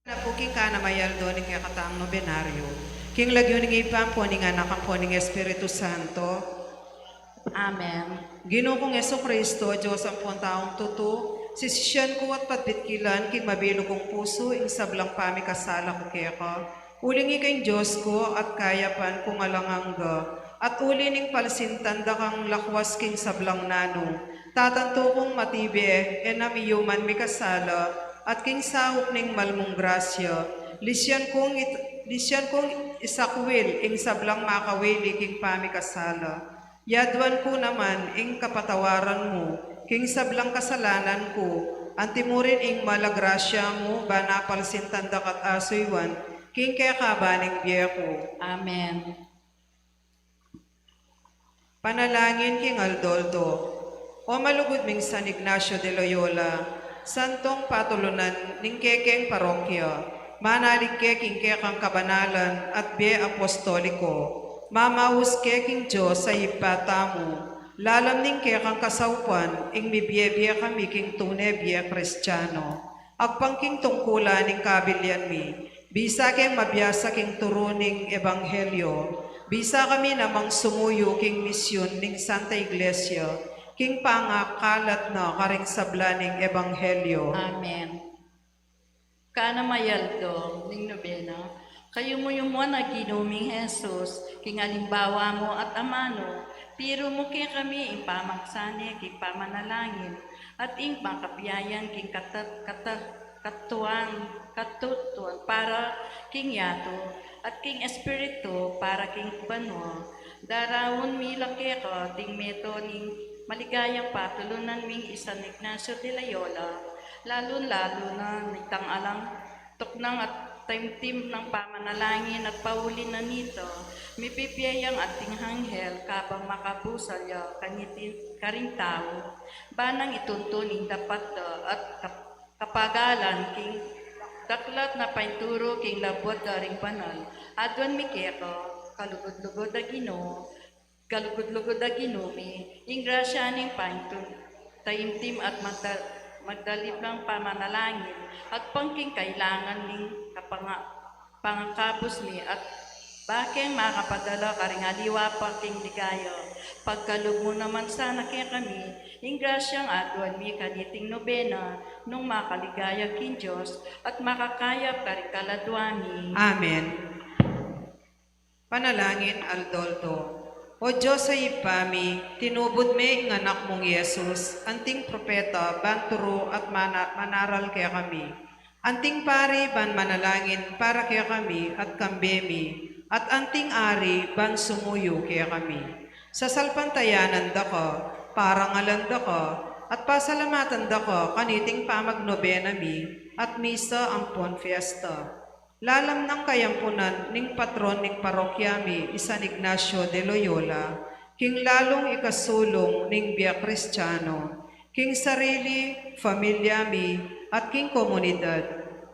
Na pu king kanam a aldo ning kekatang nobenaryo, king lagyu ning Ibpa, ampo ning Anak, ampo ning Espiritu Santo. Amen. Ginu kung Jesucristo, Dios ampon taung tutu, sisian ku at patbitkilan king mabilug kung pusu ing sablang pamikasala ku keka, uling ika ing Dios ku at kayapan kung alang angga, at uli ning palsintan da kang lakwas king sablang nanu, tatantu kung matibe e na miyuman mikasala, at king saup ning mal mung grasya, lisian kung it-, lisian kung isakwil ing sablang makawili king pamikasala. Yaduan ku naman ing kapatawaran mu king sablang kasalanan ku, antimurin ing mal a grasya mu, ban palsintan da ka at asuyuan king kekaba ning bie ku. Amen. Panalangin king aldo-aldo. O malugud ming San Ignacio de Loyola, santung patulunan ning kekeng parokya, manalig ke king kekang kabanalan at bie apostoliko, mamaus ke king Dios a Ibpa tamu, lalam ning kekang kasaupan, ing mibie-bie kami king tune bie Kristiano. Agpang king tungkulan ning kabilian mi, bisa keng mabiasa king turu ning ebanghelyo, bisa kami namang sumuyu king misyun ning Santa Iglesia, king pangakalat na karing sabla ning ebanghelyo. Amen. Kanam a aldo ning nobena, kayumu-yumuan a Ginu ming Jesus, king alimbawa mu at amanu, tiru mu kekami ing pamagsane king pamanalangin, at ing makabiayan king kata-, kata-, katuan, katutuan para king yatu, at king espiritu para king banua. Daraun mi la keka ding meto ning maligayang patulunan ming i San Ignacio de Loyola, lalun-lalu na nitang alang tuknang at taimtim nang pamanalangin at pauli na nita, mibibie yang anting anghel kabang makabusal ya kaniting karing tau, ba nang ituntun ing dapat da at kap-, kapagalan king daklat na painturu king labuad da ring banal. Aduan mi keka, kalugud-lugud a Ginu, kalugud-lugud a Ginu mi, ing grasya ning paintun, taimtim at magda-, magdalib nang pamanalangin, agpang king kailangan ning kapanga-, pangakabus mi, at bakeng makapadala karing aliwa pa king ligaya. Pagkalub mu naman sana kekami ing grasyang aduan mi kaniting nobena, nung makaligaya king Dios at makakayap karing kaladua mi. Amen. Panalangin aldo-aldo. O Dios a Ibpa mi, tinubud me ing Anak mung Jesus anting propeta ban turu at mana-, manaral kekami, anting pari ban manalangin para kekami at kambe mi, at anting ari ban sumuyu kekami. Sasalpantayanan da ka, parangalan da ka, at pasalamatan da ka kaniting pamagnobena mi at misa ampon fiesta. Lalam nang kayampunan ning patron ning parokya mi, i San Ignacio de Loyola, king lalung ikasulung ning bie Kristiano, king sarili, pamilya mi, at king komunidad.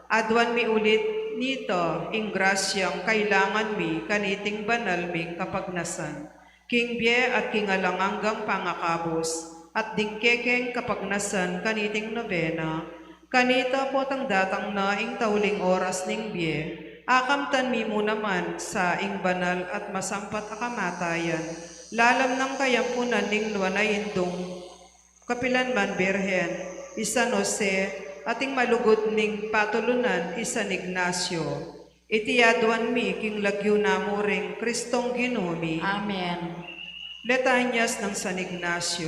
Aduan mi ulit nita ing grasyang kailangan mi kaniting banal ming kapagnasan, king bie at king alang anggang pangakabus. at ding kekeng kapagnasan kaniting nobena, kanita potang datang na ing tauling oras ning bie, akamtan mi mu naman sa ing banal at masampat a kamatayan, lalam nang kayampunan ning nuan a indung kapilanman Birhen, i San Jose, at ing malugud ning patulunan, i San Ignacio. Iti aduan mi king lagyu na mu ring Kristong Ginu mi. Amen. Litanyas nang San Ignacio.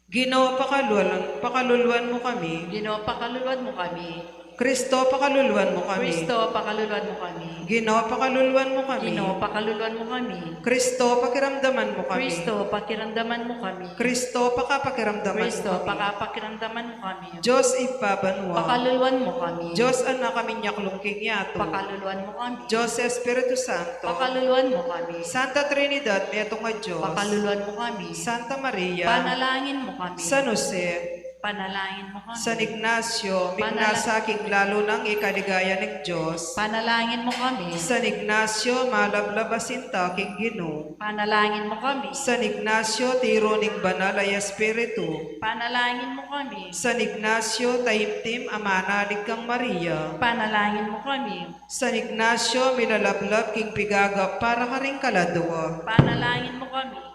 Ginu, pakaluluan, pakaluluan mu kami. Ginu, pakaluluan mu kami. Kristo, pakaluluan mu kami. Kristo, pakaluluan mu kami. Ginu, pakaluluan mu kami. Ginu, pakaluluan mu kami. Kristo, pakiramdaman mu kami. Kristo, pakiramdaman mu kami. Kristo, pakapakiramdaman mu kami. Kristo, pakapakiramdaman mu kami. Dios Ibpa banua. Pakaluluan mu kami. Dios Anak a minyaklung king yatu. Pakaluluan mu kami. Dios Espiritu Santo. Pakaluluan mu kami. Santa Trinidad, metung a Dios. Pakaluluan mu kami. Santa Maria. Panalangin mu kami. San Jose. Panalangin mu kami. San Ignacio, Panala- mignasa king lalu nang ikaligaya ning Dios. Panalangin mu kami. San Ignacio, malablab a sinta king Ginu. Panalangin mu kami. San Ignacio, tiru ning Banal a Espiritu. Panalangin mu kami. San Ignacio, taimtim a manalig kang Maria. Panalangin mu kami. San Ignacio, milalablab king pigagap para karing kaladua. Panalangin mu kami.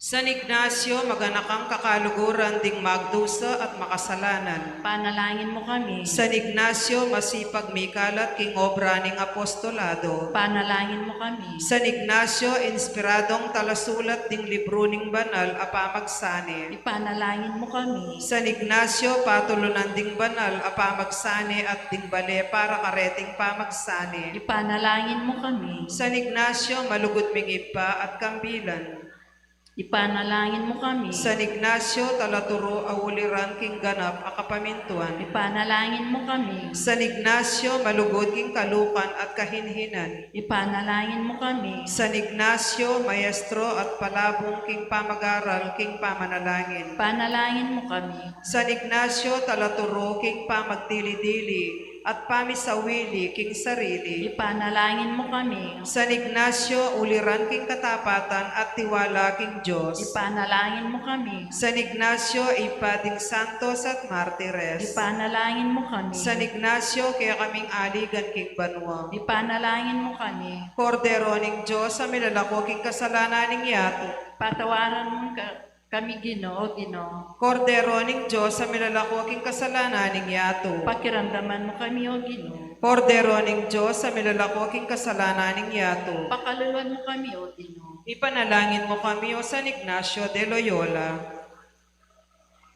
San Ignacio, maganakang kakaluguran ding magdusa at makasalanan. Panalangin mu kami. San Ignacio, masipag mikalat king obra ning apostolado. Panalangin mu kami. San Ignacio, inspiradong talasulat ding libru ning banal a pamagsane. Ipanalangin mu kami. San Ignacio, patulunan ding banal a pamagsane at ding bale para kareting pamagsane. Ipanalangin mu kami. San Ignacio, malugud ming ibpa at kambilan. Ipanalangin mu kami. San Ignacio, talaturu a uliran king ganap a kapamintuan. Ipanalangin mu kami. San Ignacio, malugud king kalukan at kahinhinan. Ipanalangin mu kami. San Ignacio, maestro at palabung king pamag-aral king pamanalangin. Ipanalangin mu kami. San Ignacio, talaturu king pamagdili-dili at pamisawili king sarili. Ipanalangin mu kami. San Ignacio, uliran king katapatan at tiwala king Dios. Ipanalangin mu kami. San Ignacio, ibpa ding santos at martires. Ipanalangin mu kami. San Ignacio, kekaming aligan king banua. Ipanalangin mu kami. Kordero ning Dios, a milalako king kasalanan ning yatu. Patawaran mu ka- kami, Ginu, O Ginu. Kordero ning Dios, a milalako king kasalanan ning yatu. Pakiramdaman mu kami, O Ginu. Kordero ning Dios, a milalako king kasalanan ning yatu. Pakaluluan mu kami, O Ginu. Ipanalangin mu kami, O San Ignacio de Loyola.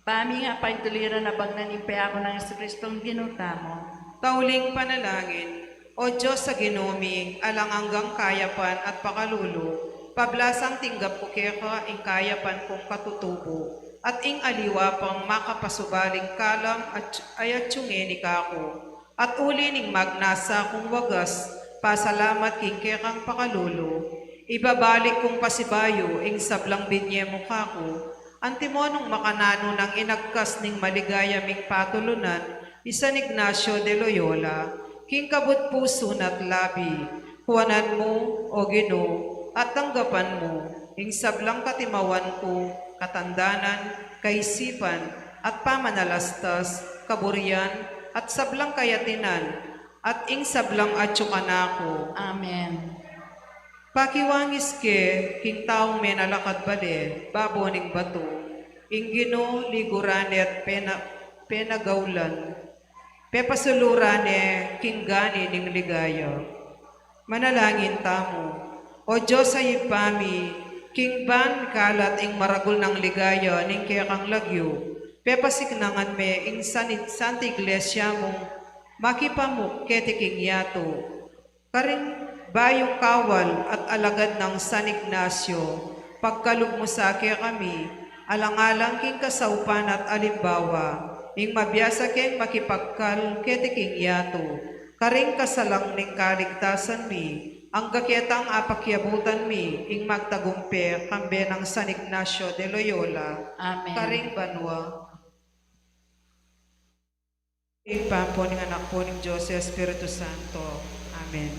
Ba mi ngan paintuliran a bangnan ing peaku nang Jesucristong Ginu tamu. Tauling panalangin. O Dios a Ginu mi, alang anggang kayapan at pakalulu, pablasang tinggap ku keka ing kayapan kung katutubu, at ing aliwa pang makapasubaling kalam at ayatyunge ni kaku, at uli ning magnasa kung wagas pasalamat king kekang pakalulu, ibabalik kung pasibayu ing sablang binye mu kaku, antimo nung makananu nang inagkas ning maligaya ming patulunan, i San Ignacio de Loyola, king kabud pusu na't labi. Kuanan mu, O Ginu, at tanggapan mu ing sablang katimawan ku, katandanan, kaisipan, at pamanalastas, kaburian, at sablang kayatinan, at ing sablang atyu kanaku. Amen. Pakiwangis ke king taung menalakad bale babo ning batu, ing Ginu liguran ne't pena-, penagaulan, pepasuluran ne king gani ning ligaya. Manalangin tamu. O Dios a Ibpa mi, king ban kalat ing maragul nang ligaya ning kekang lagyu, pepasiknangan me ing sanit-, Santa Iglesia mung makipamuk keti king yatu. Karing bayung kawal at alagad nang San Ignacio, pagkalub mu sa kekami, alang-alang king kasaupan at alimbawa, ing mabiasa keng makipagkal keti king yatu, karing kasalang ning kaligtasan mi, angga ketang apakiabutan mi ing magtagumpe kambe nang San Ignacio de Loyola. Amen. Karing banua. Ing Ibpa ampo, ning Anak ampo, ning Dios Espiritu Santo. Amen.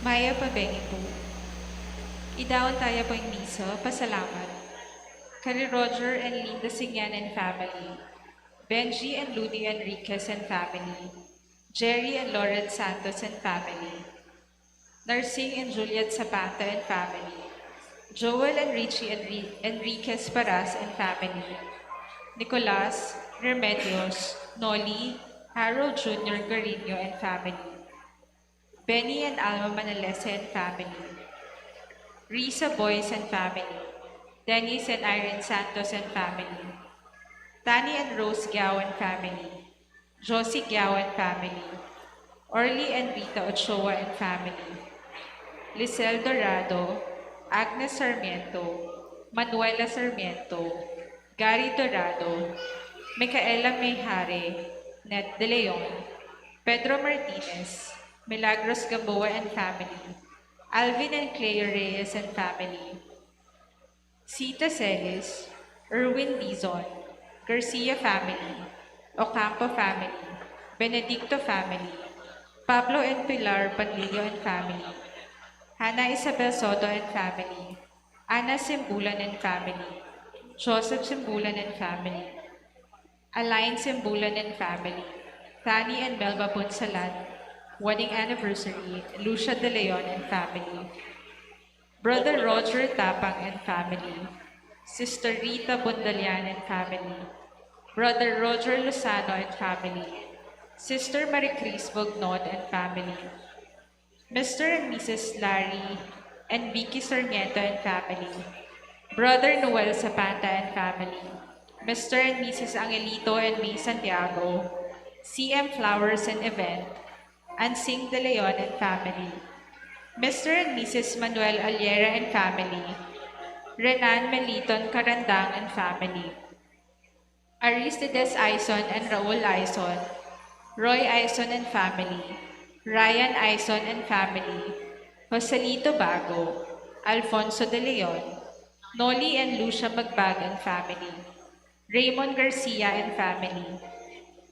Mayap a bengi pu. Idaun taya pu ing misa, pasalamat. Kari Roger and Linda Singyan and family. Benji and Ludi Enriquez and family. Jerry and Lawrence Santos and family. Narsing and Juliet Zapata and family. Joel and Richie Enri- Enriquez Paras and family. Nicolas, Remedios, Noli, Harold Junior Garino and family. Benny and Alma Manalese and family. Risa Boyce and family. Dennis and Irene Santos and family. Tani and Rose Gao and family. Josie Gao and family. Orly and Rita Ochoa and family. Lisel Dorado, Agnes Sarmiento, Manuela Sarmiento, Gary Dorado, Micaela Mejare, Net De Leon, Pedro Martinez, Milagros Gamboa and family, Alvin and Claire Reyes and family, Sita Celis, Erwin Dizon, Garcia family, Ocampo family, Benedicto family, Pablo and Pilar Panlilio and family, Hannah Isabel Soto and family, Ana Simbulan and family, Joseph Simbulan and family, Alain Simbulan and family, Tani and Melba Punsalan, wedding anniversary, Lucia De Leon and family, Brother Roger Tapang and family, Sister Rita Bundalian and family, Brother Roger Lozano and family, Sister Marie Chris Bugnot and family, Mister and Missus Larry and Vicky Sarmiento and family, Brother Noel Zapata and family, Mister and Missus Angelito and May Santiago, C M Flowers and event, Ansing De Leon and family, Mister and Missus Manuel Aliera and family, Renan Meliton Carandang and family, Aristides Aison and Raul Aison, Roy Aison and family, Ryan Aison and family, Joselito Bago, Alfonso De Leon, Noli and Lucia Magbag and family, Raymond Garcia and family,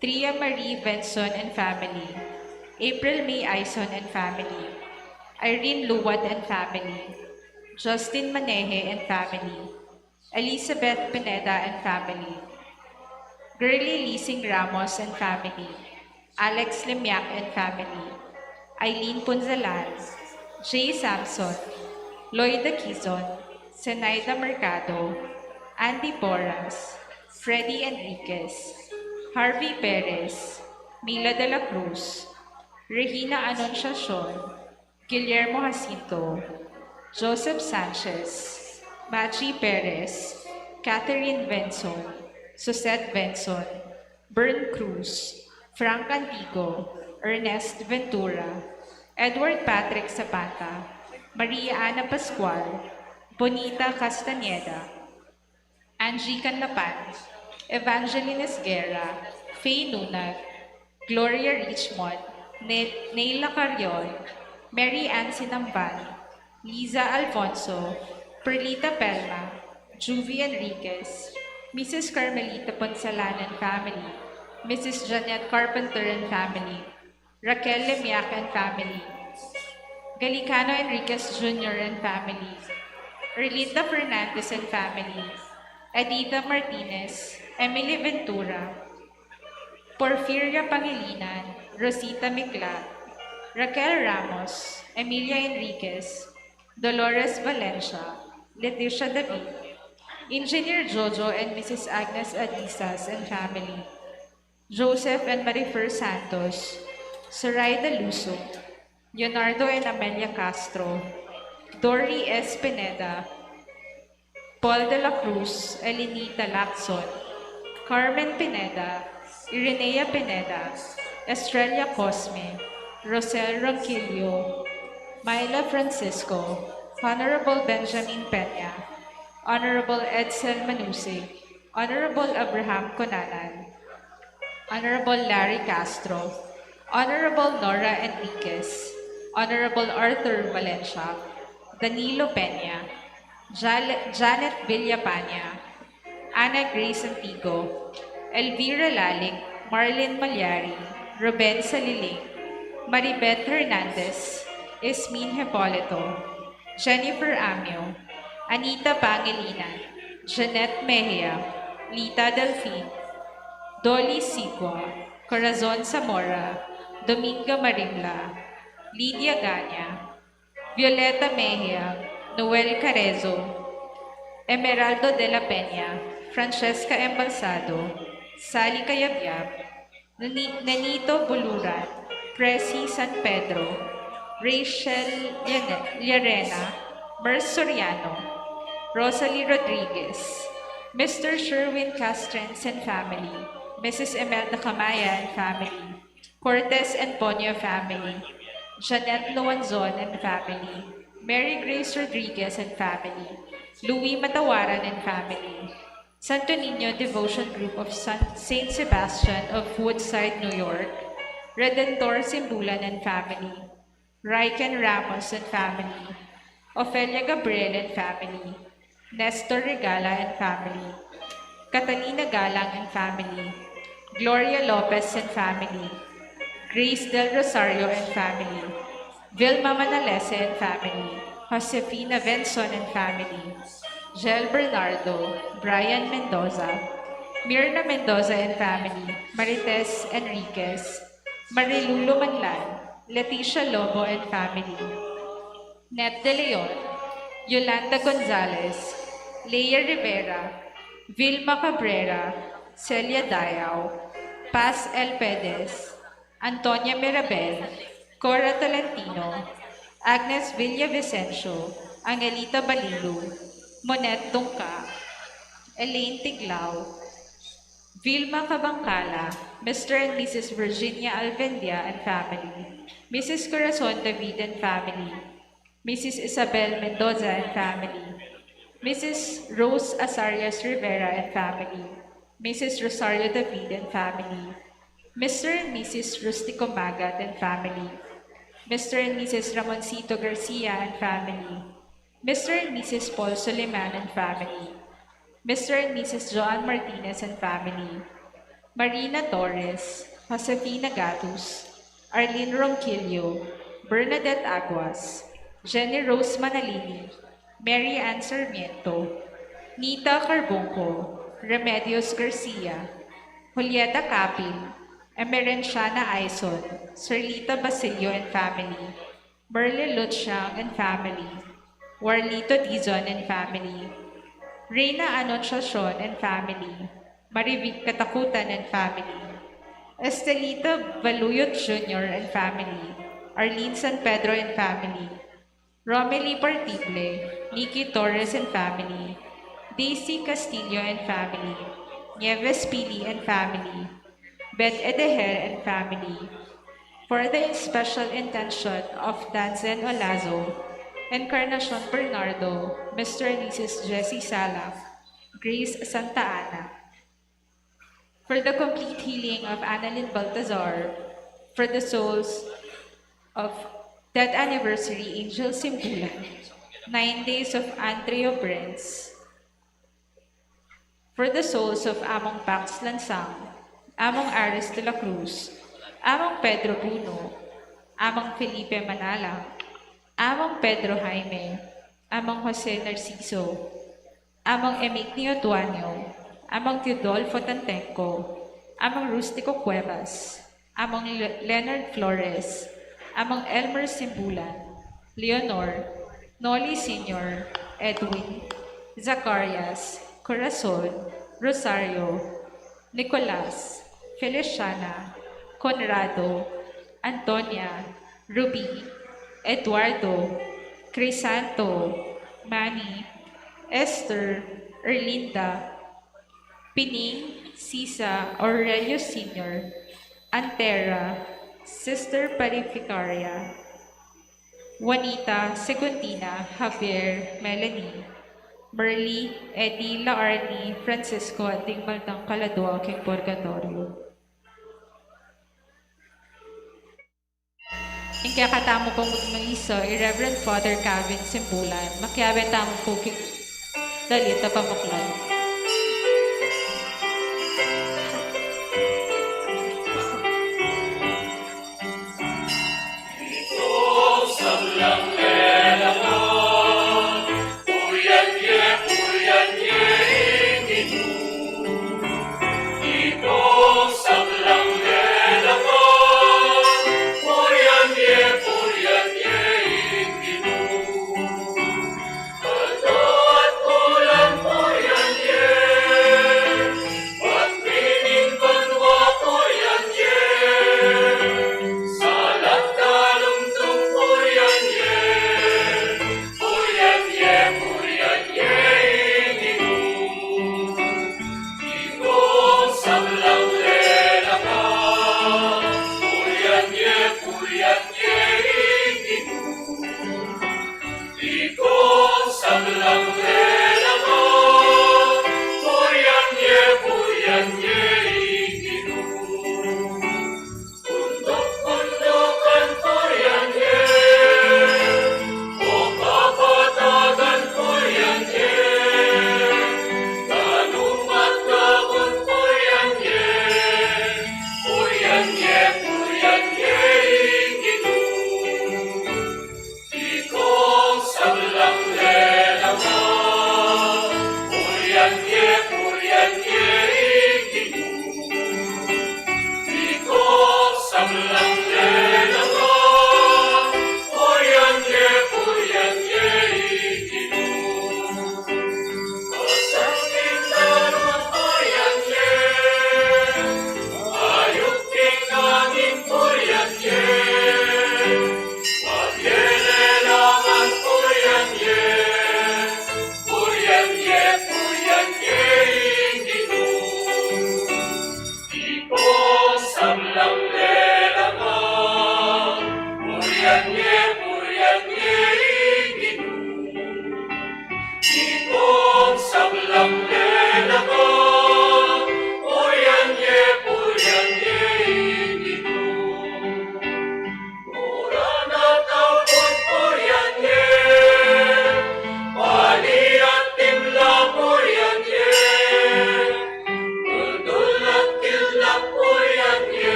Tria Marie Benson and family, April May Aison and family, Irene Luwat and family, Justin Maneje and family, Elizabeth Pineda and family, Girly Lising Ramos and family, Alex Lemiak and family, Eileen Punzalan, Jay Samson, Lloyd Aquizon, Zenaida Mercado, Andy Porras, Freddy Enriquez, Harvey Perez, Mila de la Cruz, Regina Anunciacion, Guillermo Jacinto, Joseph Sanchez, Machi Perez, Catherine Benson, Suzette Benson, Bern Cruz, Frank Antigo, Ernest Ventura, Edward Patrick Zapata, Maria Ana Pascual, Bonita Castañeda, Angie Canlapan, Evangeline Esguerra, Faye Nunag, Gloria Richmond, Ne- Neila Carrion, Mary Ann Sinamban, Liza Alfonso, Perlita Pelma, Juvie Enriquez, Missus Carmelita Punsalan and family, Missus Janet Carpenter and family, Raquel Lemiak and family, Galicano Enriquez Junior and family, Erlinda Fernandez and family, Edita Martinez, Emily Ventura, Porfiria Pangilinan, Rosita Micla, Raquel Ramos, Emilia Enriquez, Dolores Valencia, Leticia David, Engineer Jojo and Missus Agnes Adisas and family, Joseph and Marifer Santos, Soraya Luso, Leonardo and Amelia Castro, Dory S. Pineda, Paul de la Cruz, Elinita Lacson, Carmen Pineda, Irinea Pineda, Estrella Cosme, Rosel Ronquillo, Myla Francisco, Honorable Benjamin Peña, Honorable Edsel Manusig, Honorable Abraham Conanan, Honorable Larry Castro, Honorable Nora Enriquez, Honorable Arthur Valencia, Danilo Peña, Jale- Janet Villapaña, Ana Grace Antigo, Elvira Lalig, Marlene Malyari, Ruben Saliling, Maribeth Hernandez, Esmin Hipolito, Jennifer Amio, Anita Pangilinan, Jeanette Mejia, Lita Delfin, Dolly Sigua, Corazon Zamora, Dominga Marimla, Lydia Gania, Violeta Mejia, Noel Carezo, Emeraldo de la Peña, Francesca Embalsado, Sally Cayabyab, Nani-, Nenito Buluran, Presi San Pedro, Rachel Llane-, Llarena, Mers Soriano, Rosalie Rodriguez, Mister Sherwin Castrens and family, Missus Imelda Camaya and family, Cortez and Ponyo family, Jeanette Loanzon and family, Mary Grace Rodriguez and family, Louis Matawaran and family, Santo Niño Devotion Group of San, Saint Sebastian of Woodside, New York, Redentor Simbulan and family, Riken Ramos and family, Ofelia Gabriel and family, Nestor Regala and family, Catalina Galang and family, Gloria Lopez and family, Grace Del Rosario and family, Vilma Manalese and family, Josefina Venson and family, Jel Bernardo, Brian Mendoza, Mirna Mendoza and family, Marites Enriquez, Marilulu Manlan, Leticia Lobo and family, Net de Leon, Yolanda Gonzalez, Leia Rivera, Vilma Cabrera, Celia Dayao, Paz L. Pedez, Antonia Mirabel, Cora Tolentino, Agnes Villavicencio, Angelita Balilu, Monet Dungca, Elaine Tiglao, Vilma Cabangcala, Mister and Missus Virginia Alvendia and family, Missus Corazon David and family, Missus Isabel Mendoza and family, Missus Rose Azarias Rivera and family, Missus Rosario David and family, Mister and Missus Rustico Magat and family, Mister and Missus Ramoncito Garcia and family, Mister and Missus Paul Soliman and family, Mister and Missus Joan Martinez and family, Marina Torres, Josefina Gatus, Arlene Ronquillo, Bernadette Aguas, Jenny Rose Manalili, Mary Ann Sarmiento, Nita Carbonco, Remedios Garcia, Julieta Capil, Emerenciana Aison, Serlita Basilio and family, Merle Lutchang and family, Warlito Dizon and family, Reina Anunciacion and family, Marivic Katakutan and family, Estelita Baluyot Junior and family, Arlene San Pedro and family, Romely Partible, Nikki Torres and family, Daisy Castillo and family, Nieves Pili and family, Beth Edeher and family, for the special intention of Danzen Olazo, Encarnacion Bernardo, Mister and Missus Jessie Salang, Grace Santa Ana. For the complete healing of Annalyn Baltazar, for the souls of death anniversary Angel Simbulan, nine days of Andreo Prince, for the souls of Among Pax Lansang, Among Aris de la Cruz, Among Pedro Bruno, Among Felipe Manalang, Among Pedro Jaime, Among Jose Narciso, Among Emigdio Tuanyo, Among Teodolfo Tantenco, Among Rustico Cuevas, Among Le-, Leonard Flores, Among Elmer Simbulan, Leonor, Noli Senior, Edwin, Zacarias, Corazon, Rosario, Nicolas, Feliciana, Conrado, Antonia, Ruby, Eduardo, Crisanto, Manny, Esther, Erlinda, Pining, Sisa, Aurelio Senior, Antera, Sister Parificaria, Juanita, Segundina, Javier, Melanie, Merly, Eddie, Laarni, Francisco, at ding mabaldang kaladua king purgatorio. Ing kekatamu pung magmisa, i Reverend Father Calvin Simbulan, makiabe tamu pu king dalit a pamuklat.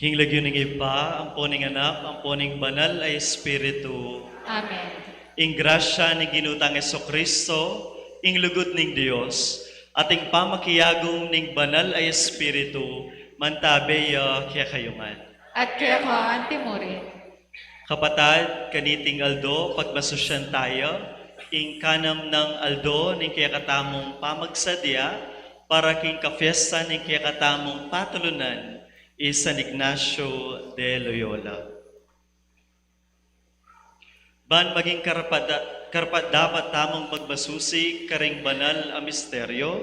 King lagyu ning Ibpa, ampo ning Anak, ampo ning Banal a Espiritu. Amen. Ing grasya ning Ginu tang Jesucristo, ing lugud ning Dios, at ing pamakiagung ning Banal a Espiritu, mantabe ya kekayu ngan. At keka antimurin. Kapatad, kaniting aldo, pagmasusyan taya ing kanam nang aldo ning kekatamung pamagsadya para king kapiestan ning kekatamung patulunan, i San Ignacio de Loyola. Ban maging karapat-, karapat-dapat tamung magmasusi karing banal a misteryo,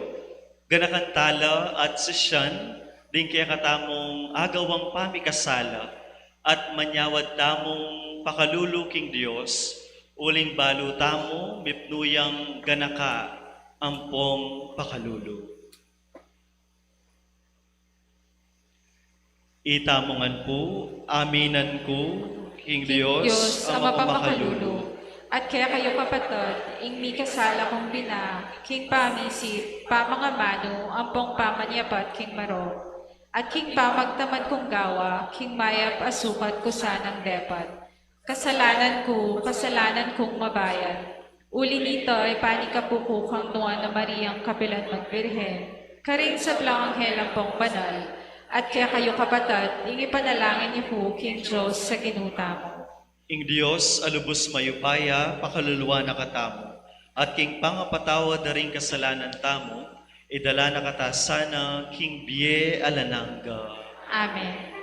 ganakan tala at sisian ding kekatamung agawang pamikasala, at manyawad tamung pakalulu king Dios, uling balu tamu mipnu yang ganaka ampong pakalulu. Itamu ngan pu, aminan ku king Dios a mapamakalulu, at kekayu kapatad, ing mikasala kung bina, king pamisip, pamangamanu, ampong pamanyapat king marok, at king pamagtamad kung gawa, king mayap a sukat ku sanang depat. Kasalanan ku, kasalanan kung mabayat. Uli nita, ipanikapu ku kang Nuan a Mariang kapilan man Birhen, karing sablang anghel ampong banal, at kekayu kapatad, ing ipanalangin yu ku king Dios a Ginu tamu. Ing Dios a lubus mayupaya, pakaluluan na katamu, at king pangapatawad da ring kasalanan tamu, idala na kata sana king bie alang angga. Amen.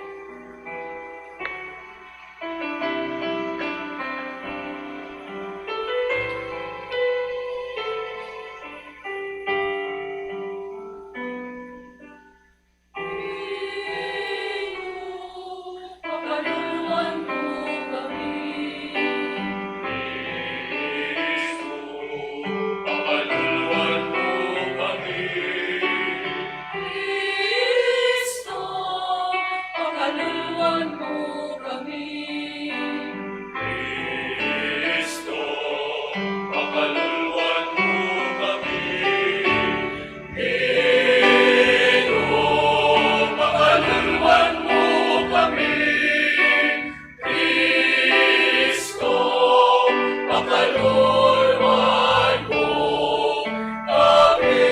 Kristo, pakaluluan mu kami. Kristo, pakaluluan mu kami. Ginu, pakaluluan mu kami. Kristo, pakaluluan mu kami.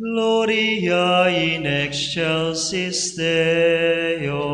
Gloria in excelsis Deo.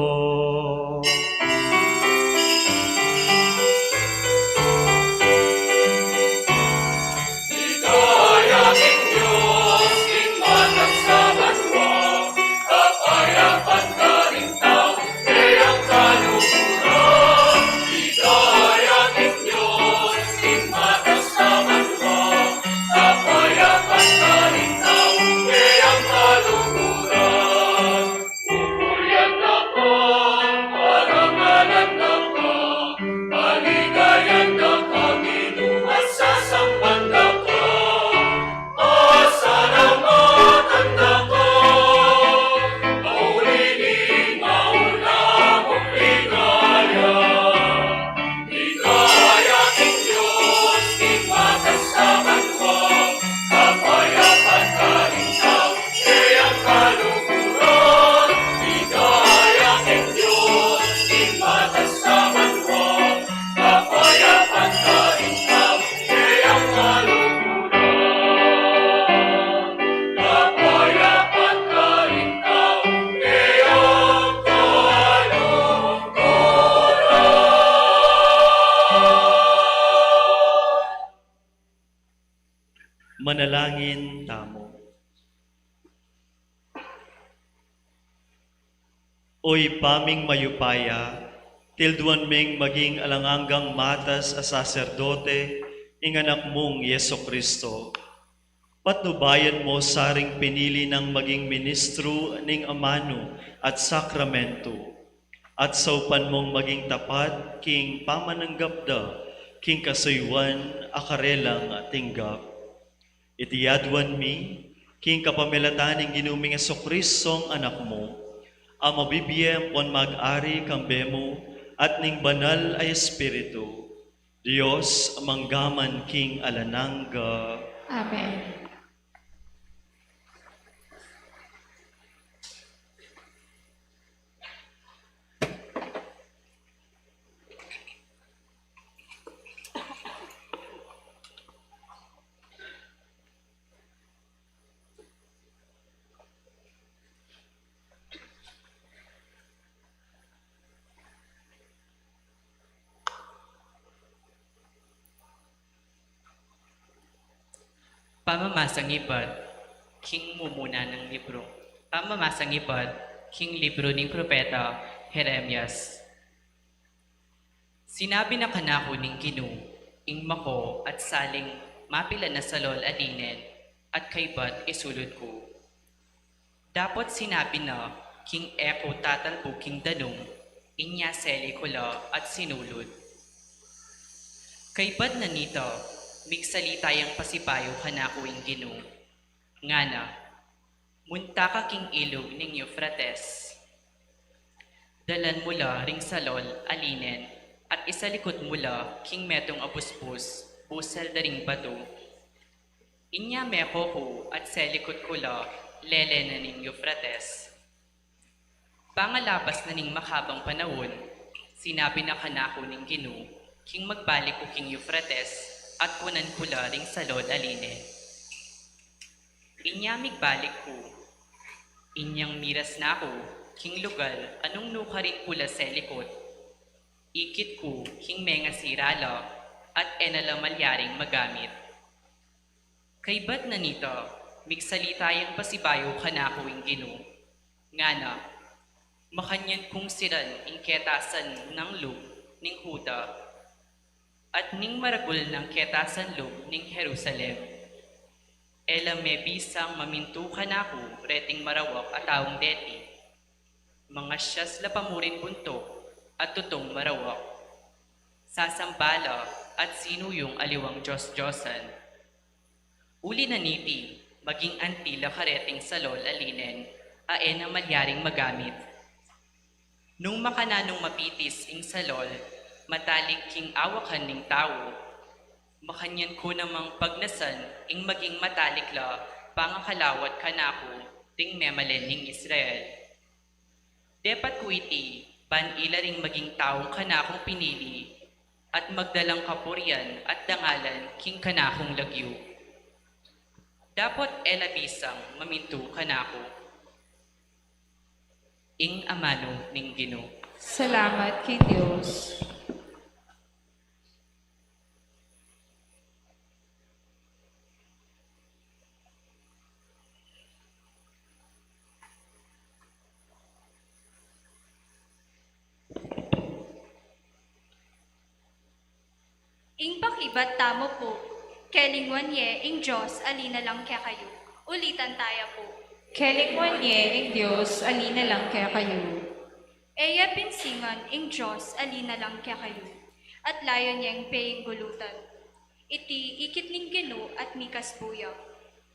Manalangin tamu. O Ibpa ming mayupaya, tilduan ming maging alang anggang matas a saserdote ing Anak mung Jesucristo. Patnubayan mu sa ring pinili nang maging ministru ning amanu at sakramentu, at saupan mung maging tapat king pamananggap da king kasuyuan a karelang tinggap. Iti aduan mi king kapamilatan ning Ginu ming Jesucristong Anak mu, a mabibie ampon mag-ari kambe mu at ning Banal a Espiritu, Dios, mangga man king alang angga. Amen. Pamamasang ibat king mumuna nang libro. Pamamasang ibat king libro ning propeta Jeremias. Sinabi na kanaku ning Ginu, ing mako at saling mapilan a salol a linen at kaybat isulud ku. Dapot sinabi na, king e ku tatalbu king danum, inya seli ku la at sinulud. Kaybat na nita, migsalita yang pasibayu kanaku ing Ginu. Ngana, munta ka king ilug ning Eufrates. Dalan mu la ring salol a linen, at isalikut mu la king metung a busbus, busal da ring batu. Inya meko ku at selikut ku la lele na ning Eufrates. Pangalabas na ning makabang panaun, sinabi na kanaku ning Ginu, king magbalik ku king Eufrates, at kunan ku la ring salol a linen. Inya migbalik ku, inyang miras na ku king lugal a nung nukarin ku la selikut. Ikit ku king mengasira la, at e na la malyaring magamit. Kaybat na nita, migsalita yang pasibayu kanaku ing Ginu. Ngana, makanyan kung siran ing ketasan nang lub ning Juda, at ning maragul nang ketasan lub ning Jerusalem. E la mebisang mamintu kanaku reting marawak a taung deti. Mangasias la pamurin buntuk at tutung marawak. Sasamba la at sinuyung aliwang dios-diosan. Uli na niti, maging anti la kareting salol a linen, a e na malyaring magamit. Nung makananung mapitis ing salol, matalik king awakan ning tau, makanyan ku namang pagnasan ing maging matalik la pangakalawat kanaku ding memalen ning Israel. Depat ku iti, ban ila ring maging taung kanakung pinili, at magdalang kapurian at dangalan king kanakung lagyu. Dapot e la bisang mamintu kanaku. Ing amanu ning Ginu. Salamat king Dios. Ing pakibat tamu pu, kelingwan ye ing Dios a linalang kekayu. Ulitan taya pu. Kelingwan ye ing Dios a linalang kekayu. E ye pinsingan ing Dios a linalang kekayu, at layun yeng peinggulutan. Iti ikit ning Ginu at mikasbu ya.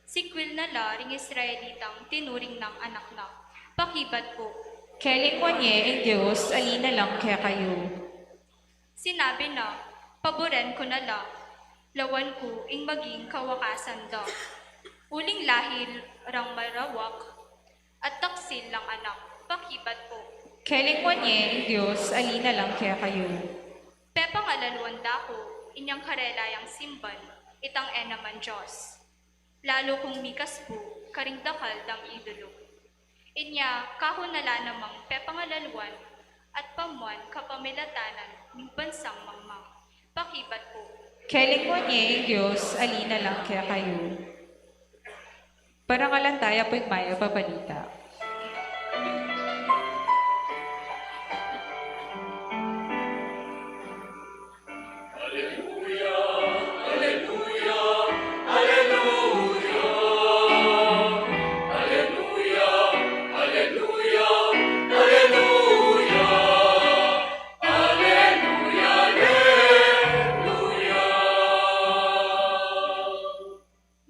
Sikwil na la ring Israelitang tinuring nang anak na. Pakibat pu. Kelingwan ye ing Dios a linalang kekayu. Sinabi na, paburen ku na la, lawan ku ing maging kawakasan da. Uling lahi rang marawak, at taksil lang anak, pakibat pu. Kelingwan ye ing Dios a linalang kekayu. Pepangalaluan da ku, inyang karela yang simban itang e naman Dios. Lalu kung mikasbu karing dakal dang idolo. Inya, kaku na la namang pepangalaluan at pamuan kapamilatanan ning bansang mangmang. Pakibat pu. Kelingwan ye ing Dios a linalang kekayu. Parangalan taya pu ing mayap a balita.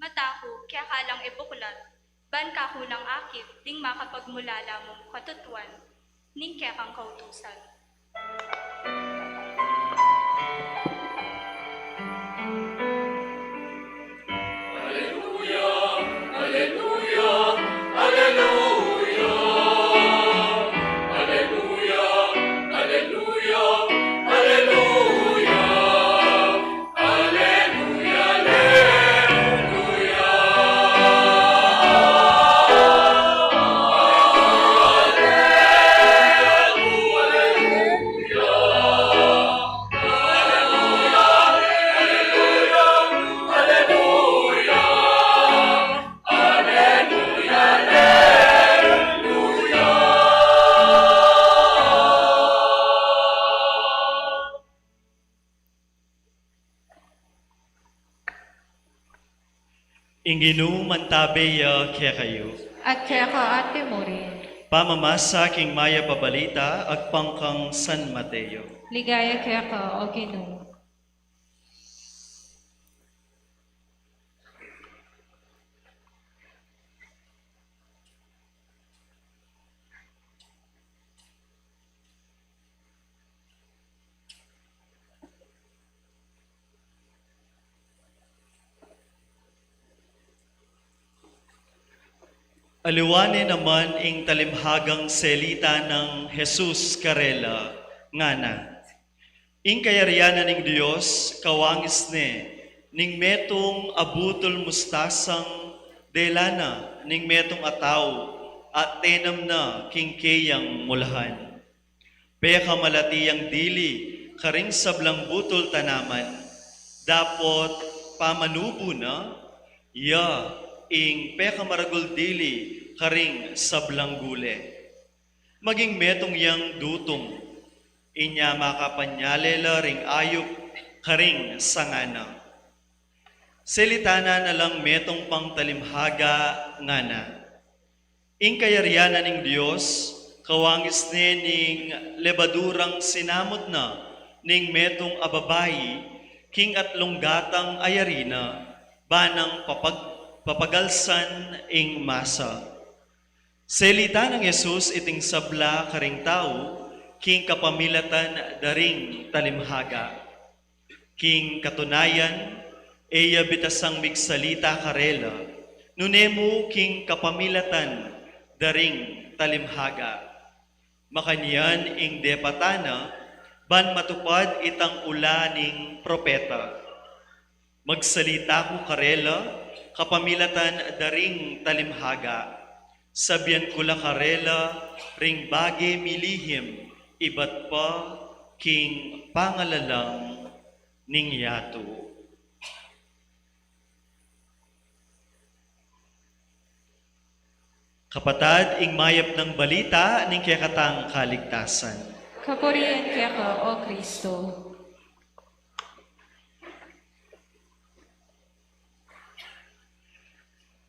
Mata ku keka lang ibuklat, ban kaku lang akit ding makapagmulala mung katutuan ning kekang kautusan. Aleluya, aleluya, aleluya. Aleluya, aleluya, aleluya. Aleluya, aleluya. Ing Ginu mantabe ya kekayu. At keka mu rin. Pamamasa king mayap a balita agpang kang San Mateo. Ligaya keka, O Ginu. Aliwa ne naman ing talimhagang selita nang Jesus karela, ngana: Ing kayarian na ning Dios kawangis ne ning metung a butul mustasang dela na ning metung a tau a tenam na king keyang mulahan. Pekamalati yang dili karing sablang butul tanaman, dapot pamanubu na, ya ing pekamaragul dili karing sablang gule. Maging metung yang dutung, inya makapanyale la ring ayup karing sanga na. Selita na na lang metung pang talimhaga, ngana: Ing kayarian na ning Dios kawangis ne ning lebadurang sinamut na ning metung a babai king atlung gatang a yari na, ba nang papag-, papagalsan ing masa. Selita nang Jesus iting sabla karing tau king kapamilatan da ring talimhaga. King katunayan, e ya bitasang migsalita karela, nune mu king kapamilatan da ring talimhaga. Makanyan ing depatan na, ban matupad itang ula ning propeta: Magsalita ku karela kapamilatan da ring talimhaga. Sabian ku la karela ring bage milihim ibat pa king pangalalang ning yatu. Kapatad, ing mayap nang balita ning kekatang kaligtasan. Kapurian keka, O Kristo.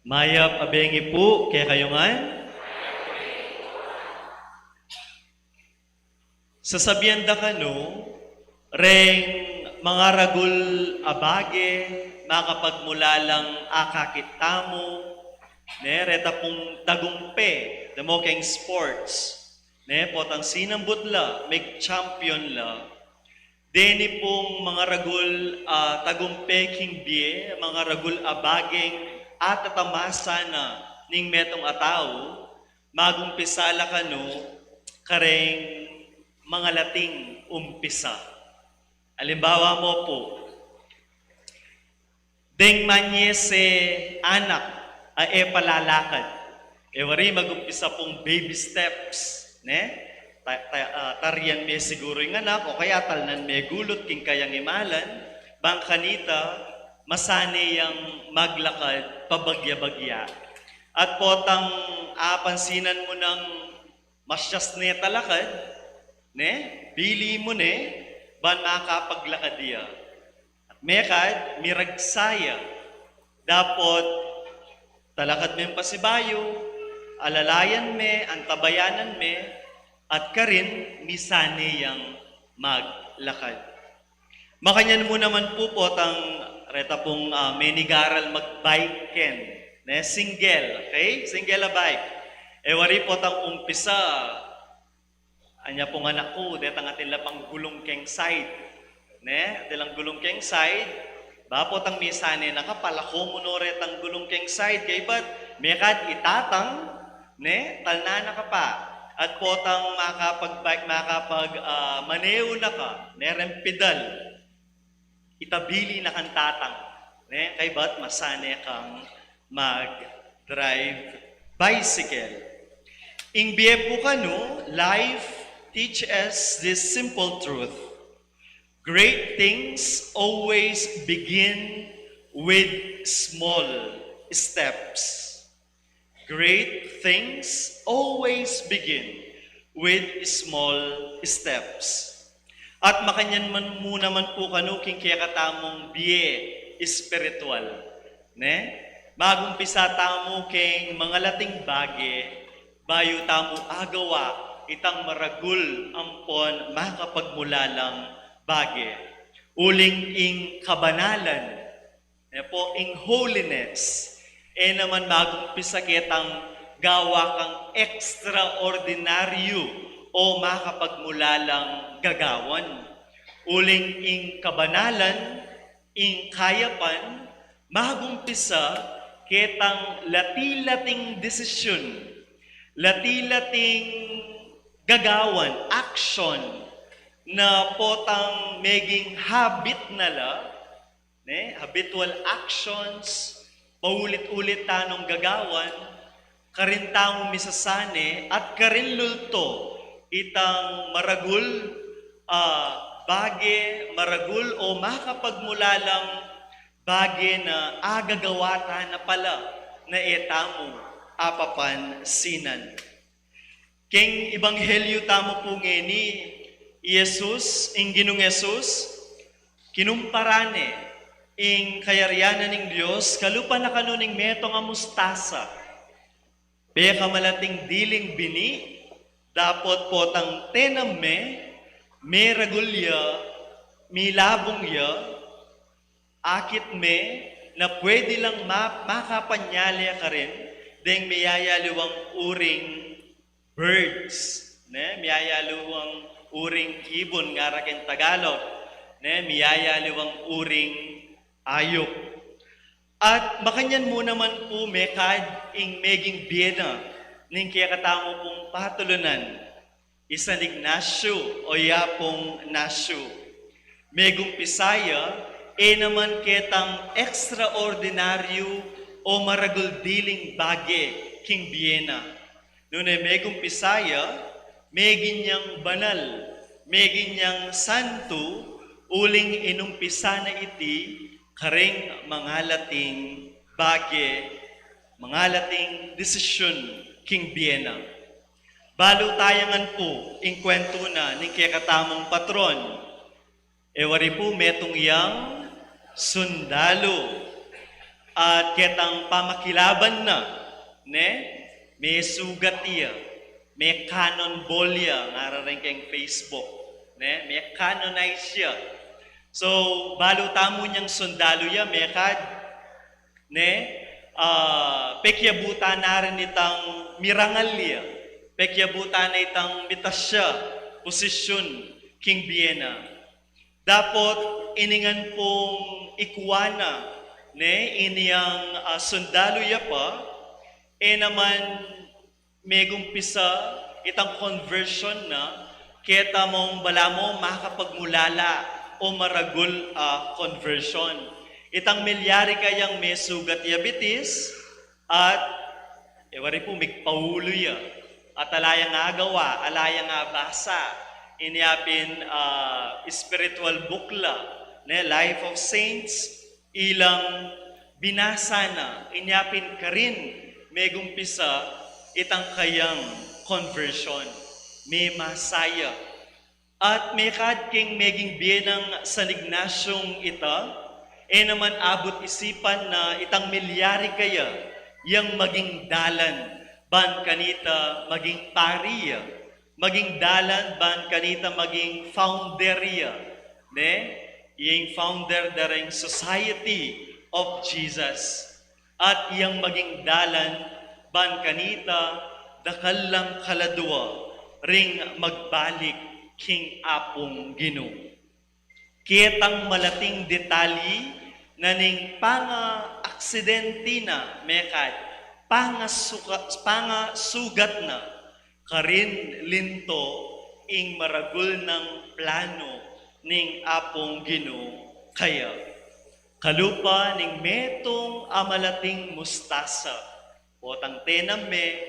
Mayap a bengi pu kekayu ngan. Sasabian da kanu, reng mangaragul a bage, makapagmula lang akakit tamu, ne, reta pung tagumpe, damo keng sports, ne, potang sinambut la, mig-champion la. Deni pung mangaragul a tagumpe king bie, mangaragul a bageng atatamasa na ning metung a tau, magumpisa la kanu kareng mangalating umpisa. Alimbawa mu pu, deng manyese anak a e pa lalakad, e wari magumpisa pung baby steps, ne? Ta-, ta-, ah, tarian me siguru ing anak, o kaya talnan me gulut king kayang imalan, bang kanita, masane yang maglakad pabagya-bagya. At potang apansinan mu nang masyas ne talakad, ne? Bili mu ne, ban makapaglakad ya. At mekad, miragsa ya. Dapot, talakad meng pasibayu, alalayan me, antabayanan me, at karin, misane yang maglakad. Makanyan mu naman pu potang reta pung, ah, menigaral magbike ken, ne, single, okay? Single a bike. E wari potang umpisa, anya pung anak ku, detang atin la pang gulung keng side, ne? Atin lang gulung keng side, ba potang misane na ka, palako mu no retang gulung keng side, kaybat mekad itatang, ne, talnan na ka pa. At potang makapag-bike, makapag, ah, maneho na ka, ne, reng pedal, itabili na kang tatang, ne, kaybat masane kang mag-drive bicycle. Ing bie pu kanu, life teach us this simple truth. Great things always begin with small steps. Great things always begin with small steps. At makanyan man mu naman pu kanu king kekatamung bie espiritual, ne? Magumpisa tamu keng mangalating bage, bayu tamu agawa itang maragul ampon makapagmulalang bage. Uling ing kabanalan, e po, ing holiness, e naman magumpisa ketang gawa kang extraordinaryo o makapagmulalang gagawan. Uling ing kabanalan, ing kayapan, magumpisa ketang lati-lating desisyun, lati-lating gagawan, action, na potang meging habit na la, ne, habitual actions, paulit-ulit tanung gagawan, karin tamung misasane at karin lulto itang maragul, ah, bage, maragul o makapagmulalang bage na agagawa ta na pala na e tamu apapansinan. Keng ebanghelyo tamu pu ngeni, i Jesus, ing Ginung Jesus, kinumpara ne ing kayarian na ning Dios kalupa na kanu ning metung a mustasa. Pekamalating diling bini, dapot potang tenam me, meragul ya, milabung ya, akit me, na pwede lang ma-, makapanyale karin deng miyayaliwang uring birds, ne? Miyayaliwang uring ibon, ngara keng Tagalog, ne? Miyayaliwang uring ayup. At makanyan mu naman pu mekad ing meging bie na ning kekatamu pung patulunan, i San Ignacio o i Apung Ignacio. Megumpisa ya, e naman ketang extraordinaryo o maragul diling bage king bie na. Nune megumpisa ya, meging yang banal, meging yang santu, uling inumpisa na iti karing mangalating bage, mangalating desisyun king bie na. Balu ta ya ngan pu ing kwentu na ning kekatamung patron. E wari pu, metung yang sundalu at ketang pamakilaban na, ne? Mesugat ya, me-cannonball ya, ngara rin keng Facebook, ne? Me-canonize ya. So, balu tamu nyang sundalu ya, mekad, ne? Ah, pekyabutan na rin itang mirangal ya, pekyabutan na itang mitas ya posisyun king bie na. Dapot ini ngan pung ikua na, ne, ini yang, ah, sundalu ya pa, e naman megumpisa itang conversion na, keta mung balamu makapagmulala o maragul a conversion. Itang milyari kayang mesugat ya bitis, at e wari pu, migpaulu ya. At ala yang agawa, ala yang abasa. Inya pin, ah, spiritual book la, ne, Life of Saints, ilang binasa na, inya pin karin megumpisa itang kayang conversion. Memasa ya. At mekad king meging bie nang San Ignaciong ita, e naman abut isipan na itang milyari kaya yang maging dalan ban kanita maging pari ya, maging dalan ban kanita maging founder ya, ne? Yang founder da ring Society of Jesus. At yang maging dalan ban kanita dakal lang kaladua ring magbalik king Apung Ginu. Ketang malating detalye na ning pangaaksidente na mekad, pangasuka-, pangasugat na, karin linto ing maragul nang plano ning Apung Ginu kaya. Kalupa ning metung a malating mustasa, potang tenam me,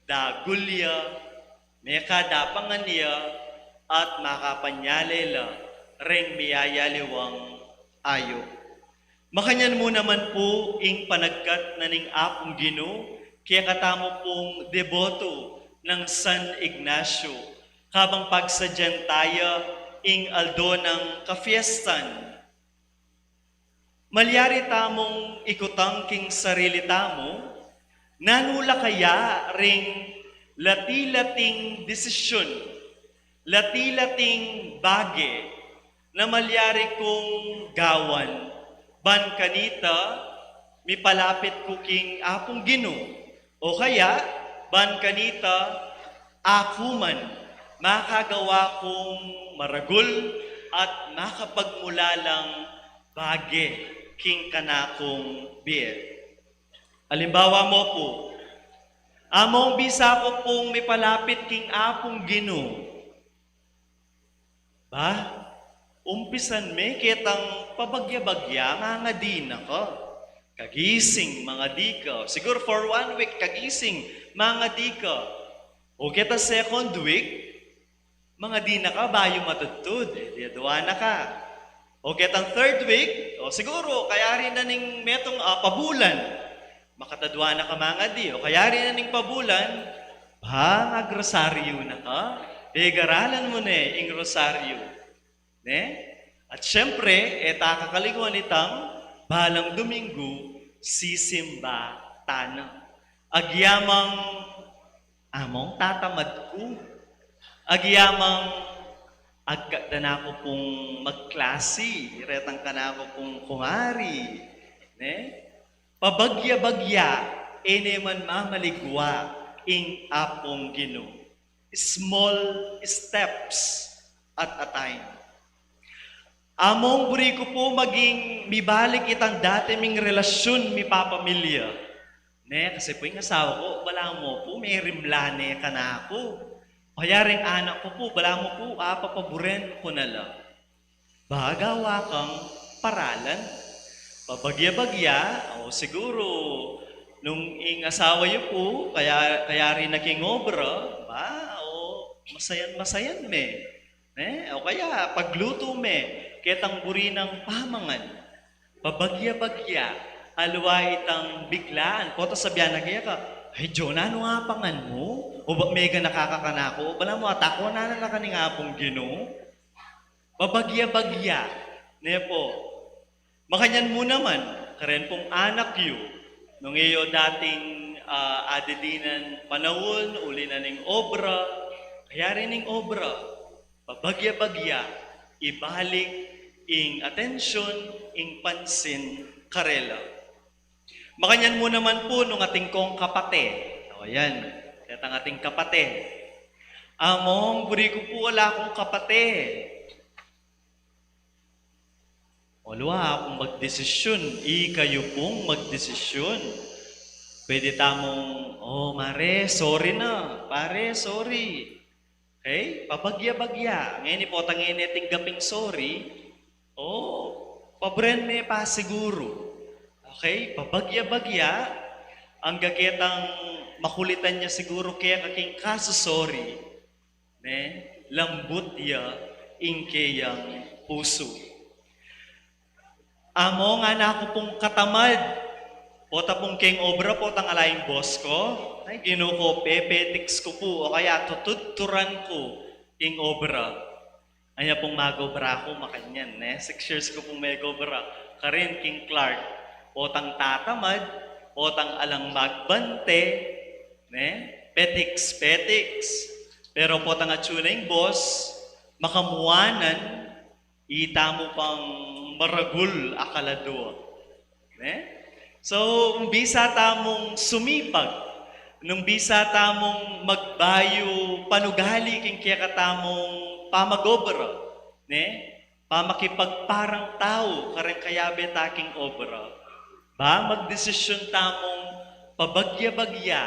dagul ya, mekad apangan ya, at makapanyale la ring miyayaliwang ayup. Makanyan mu naman pu ing panagkat na ning Apung Ginu kekatamu pung deboto nang San Ignacio, kabang pagsadyan taya ing aldo nang kafiestan. Malyari tamung ikutang king sarili tamu, nanu la kaya ring lati-lating desisyun, lati-lating bage na malyari kung gawan, ban kanita mipalapit ku king Apung Ginu, o kaya ban kanita aku man makagawa kung maragul at makapagmulalang bage king kanakung bie. Alimbawa mu pu, among bisa ku pung mipalapit king Apung Ginu. Ba, umpisan me ketang pabagya-bagya, mangadi na ka. Kagising, mangadi ka. Siguro for one week, kagising, mangadi ka. O keta second week, mangadi na ka bayu matudtud, e, di adwa na ka. O ketang third week, o siguro, kayari na ning metung, ah, pabulan. Makatadwa na ka mangadi, o kayari na ning pabulan, ba, magrosaryu na ka, pegaralan mu ne ing rosaryu. Ne? At siyempre, e ta kakalingwan itang balang Domingo, sisimba tana. Agyamang among tatamad ku. Agyamang agkatdan aku pung magklasi, retang kanaku pung kumari. Ne? Pabagya-bagya, e ne man mamaligwa ing Apung Ginu. Small steps at a time. Among buri ku pu maging mibalik itang dati ming relasyun mipapamilya. Ne, kasi pu ing asawa ku, balamu pu, merimla ne kanaku. Kaya ring anak ku pu, balamu pu, apapaburen ku na la. Ba, gawa kang paralan. Pabagya-bagya, o siguro, nung ing asawa yu pu, kaya, kayari na king obra, ba, o, masayan-masayan me. Ne? O kaya, paglutu me, ketang buri nang pamangan. Pabagya-bagya, aliwa itang biglaan. Pota sabian na keka, "Ay, Jonah, nanu apangan mu? O ba, mega na ka kanaku?" Balamu, atakwa na na kani ning Apung Ginu. Pabagya-bagya, ne pu. Makanyan mu naman, karen pung anak yu, nung e yu dating, ah, adidinan panaun, uli na ning obra, kayari ning obra, pabagya-bagya, ibalik ing atensyun, ing pansin, karela. Makanyan mu naman pu nung atin kung kapate. O, yan. Ketang atin kapate. Among, buri ku pu ala kung kapate. O, aliwa akung magdesisyun. Ikayu pung magdesisyun. Pwede tamung, "O, mare, sorry na. Pare, sorry." Okay? Pabagya-bagya. Ngeni, potang ngeni tinggap ing sorry, o, paburen me pa siguru. Okay? Pabagya-bagya, angga ketang makulitan ya siguru keka king kasu-sorry, ne? Lambut ya ing keyang pusu. Among, anak ku pung katamad. Pota pung keng obra, potang ala ing boss ku, ay, Ginu ku, pepetiks ku pu, o kaya tutudturan ku ing obra. Anya pung mag-obra ku, makanyan, ne? Six years ku pung meg-obra. Karin king Clark, potang tatamad, potang alang magbante, ne? Petiks, petiks. Pero potang atsu na ing boss, makamuanan, itamu pang maragul a kaladua. Ne? So, nung bisa tamung sumipag, nung bisa tamung magbayu panugali king kekatamung pamag-obra, ne? Pamakipagparang tau kareng kayabe ta king obra. Ba, magdesisyun tamung pabagya-bagya,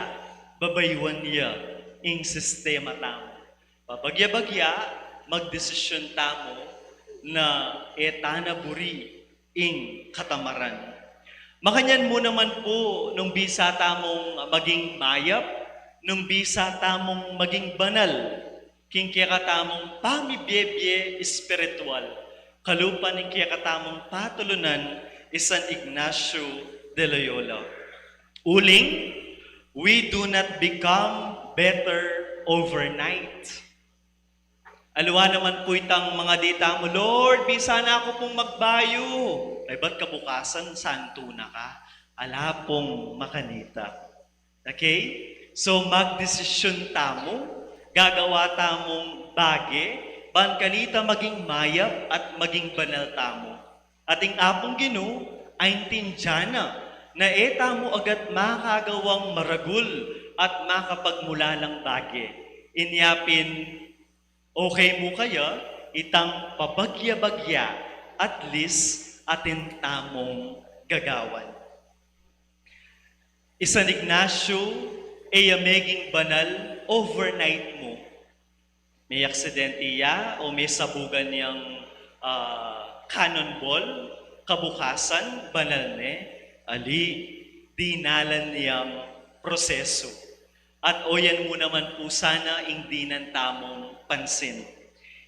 babayuan ya ing sistema tamu. Pabagya-bagya, magdesisyun tamu na e ta na buri ing katamaran. Makanyan mu naman pu, nung bisa tamung maging mayap, nung bisa tamung maging banal, king kekatamung pamibie-bie espiritual, kalupa ning kekatamung patulunan i San Ignacio de Loyola. Uling, we do not become better overnight. Aliwa naman pu itang mangadi tamu, "Lord, bisa na ku pung magbayu." Maybat kabukasan, santu na ka. Ala pung makanita. Okay? So, magdesisyon tamu, gagawa tamung bage, ban kanita maging mayap at maging banal tamu. At ing Apung Ginu, aintindian na, na e tamu agad makagawang maragul at makapagmulalang bage. Inya pin, okay mu kaya, itang pabagya-bagya, at least, atin tamung gagawan. I San Ignacio, e ya meging banal overnight mu. May aksidente ya o may sabugan yang, ah, cannonball, kabukasan, banal ne? Ali, dinalan yang proseso. At oyan mu naman pu sana ing dinan tamung pansin.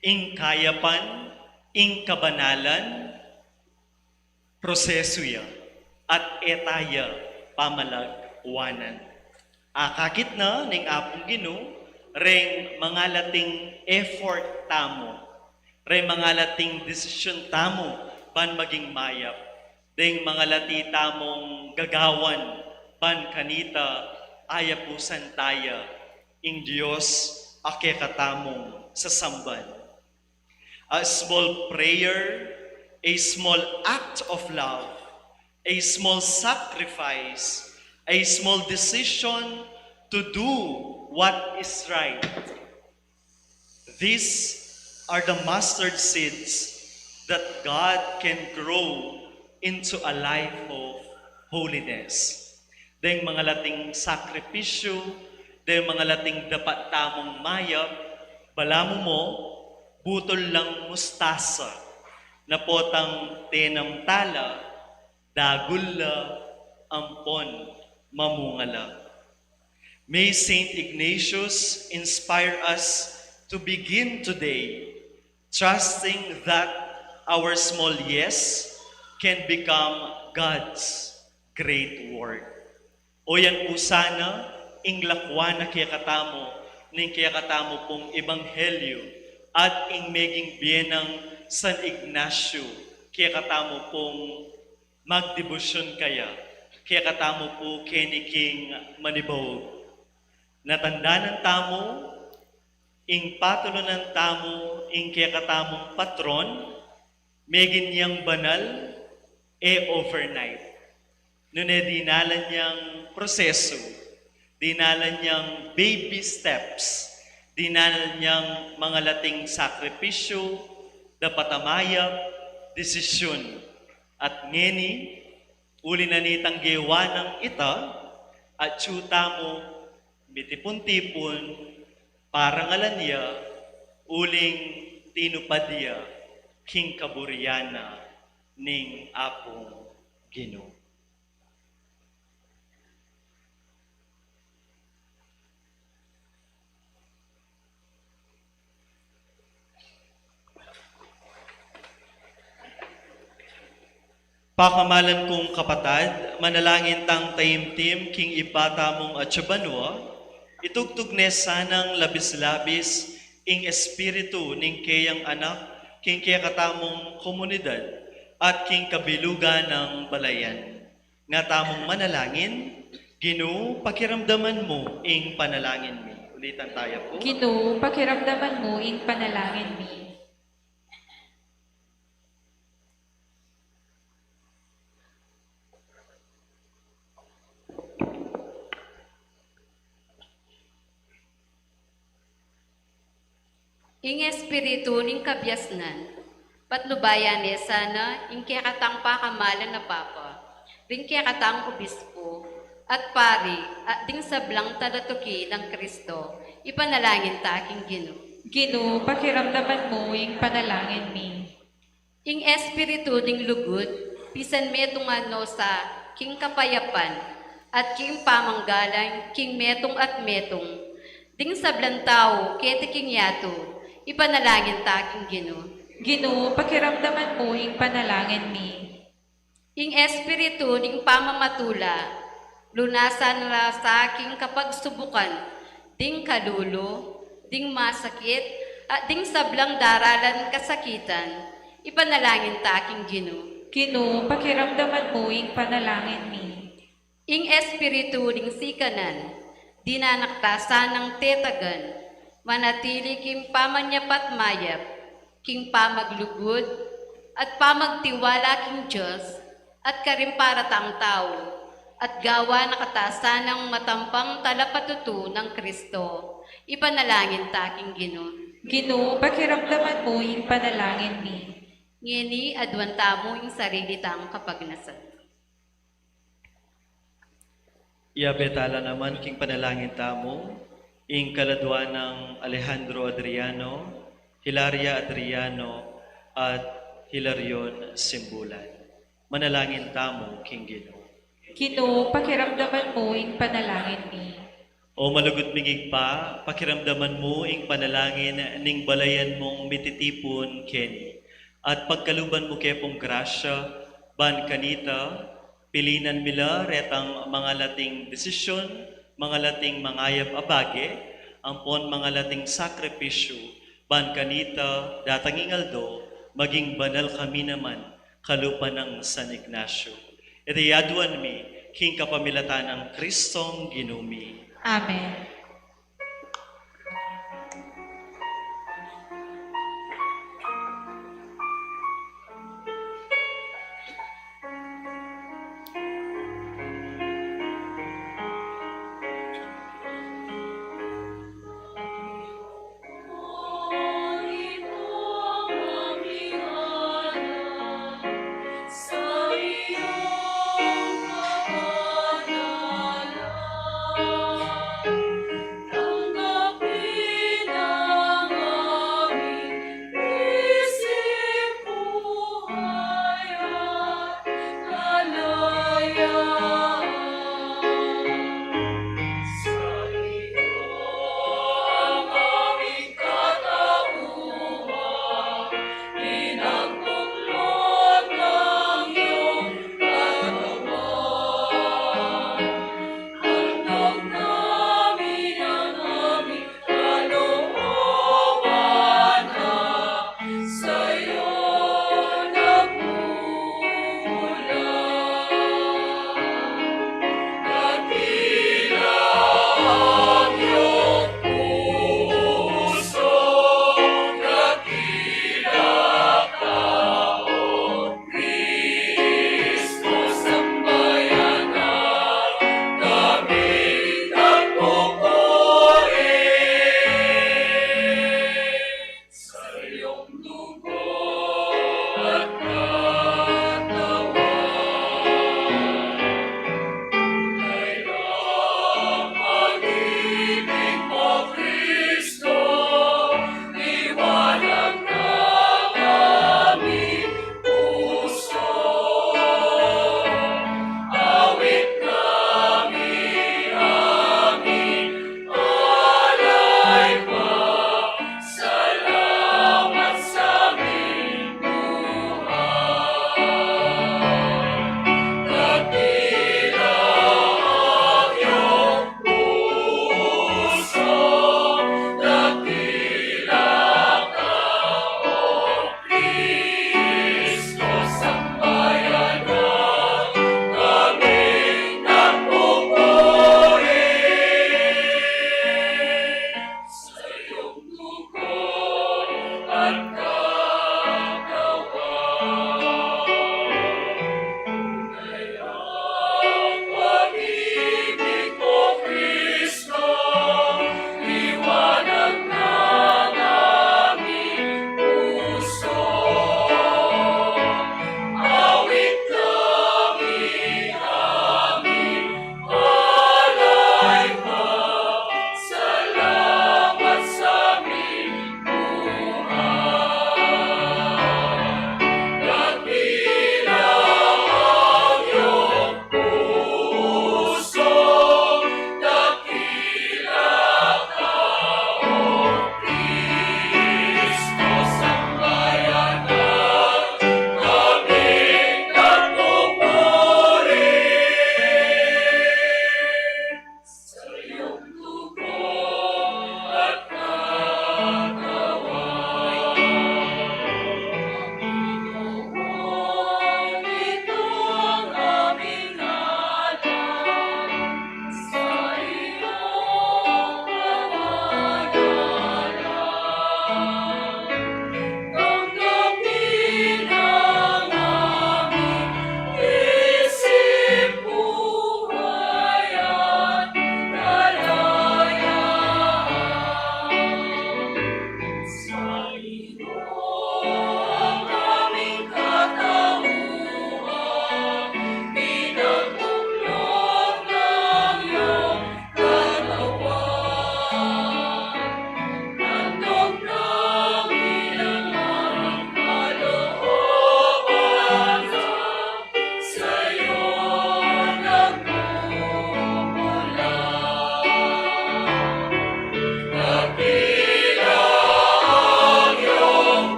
Ing kayapan, ing kabanalan, proseso ya, at e ta ya pamalagwanan. Akakit na ning Apung Ginu, reng mangalating effort tamu, reng mangalating desisyon tamu, ban maging mayap, deng mangalati tamung gagawan, ban kanita ayapusan ta ya, ing Dios a kekatamung sasamban. A small prayer, a small act of love, a small sacrifice, a small decision to do what is right. These are the mustard seeds that God can grow into a life of holiness. Deng mangalating sakripisyu, deng mangalating dapat tamung mayap, balamu mo, butul lang mustasa, na potang tenam ta la, dagul la, ampon mamunga la. May Saint Ignatius inspire us to begin today, trusting that our small yes can become God's great work. O yan pu sana ing lakwan na kekatamu ning kekatamu pung ebanghelyo at ing meging bie nang San Ignacio kekatamu pung magdebosyon kaya, kekatamu pu keni king manibaug. Natandanan tamu ing patulunan tamu ing kekatamung patron, meging yang banal, e overnight. Nune dinalan yang proseso, dinalan yang baby steps, dinalan yang mangalating sakripisyu, dapat a mayap, desisyon. At ngeni, uli na nitang gewa nang ita, atyu tamu mitipun-tipun, parangalan ya, uling tinupad ya king kaburian na ning Apung Ginu. Pakamalan kung kapatad, manalangin tang taimtim king Ibpa tamung atsu banua, itugtug ne sanang labis-labis ing Espiritu ning keyang Anak king kekatamung komunidad at king kabilugan nang balayan. Nga tamung manalangin, Ginu, pakiramdaman mu ing panalangin mi. Ulitan taya pu. Ginu, pakiramdaman mu ing panalangin mi. Ing Espiritu ning kabiasnan, patnubayan ne sana ing kekatang pakamalan a Papa, ding kekatang obispo, at pari, at ding sablang talatuki nang Kristo, ipanalangin ta king Ginu. Ginu, pakiramdaman mu ing panalangin mi. Ing espiritu ning lugud, pisan metung no sa king kapayapan, at king pamanggalang king metung at metung, ding sablang tau keti king yatu, ipanalangin ta king Ginu. Ginu, pakiramdaman mu ing panalangin mi. Ing espiritu ning pamamatula, lunasan la sa king kapagsubukan, ding kalulu, ding masakit, at ding sablang daralan kasakitan, ipanalangin ta king Ginu. Ginu, pakiramdaman mu ing panalangin mi. Ing espiritu ning sikanan, dinan na kata sanang tetagan, manatili king pamanyapat mayap, king pamaglugud, at pamagtiwala king Dios, at karing para tang tau, at gawa na kata sanang matampang talapatutu nang Kristo. Ipanalangin ta king Ginu. Ginu, pakiramdaman mu ing panalangin mi. Ngeni, aduan tamu ing sarili tang kapagnasan. Iyabe tala naman king panalangin tamu ing kaladua nang Alejandro Adriano, Hilaria Adriano, at Hilarion Simbulan. Manalangin tamu king Ginu. Ginu, pakiramdaman mu ing panalangin mi. O malugud ming Ibpa, pakiramdaman mu ing panalangin ning balayan mung mititipun keni, at pagkaluban mu ke pung grasya, ban kanita, pilinan mi la retang mangalating desisyon, mangalating mangayap a bage, ampon mangalating sakripisyu, ban kanita, datang ing aldo, maging banal kami naman, kalupa nang San Ignacio. Iti aduan mi, king kapamilatan nang Kristong Ginu mi. Amen.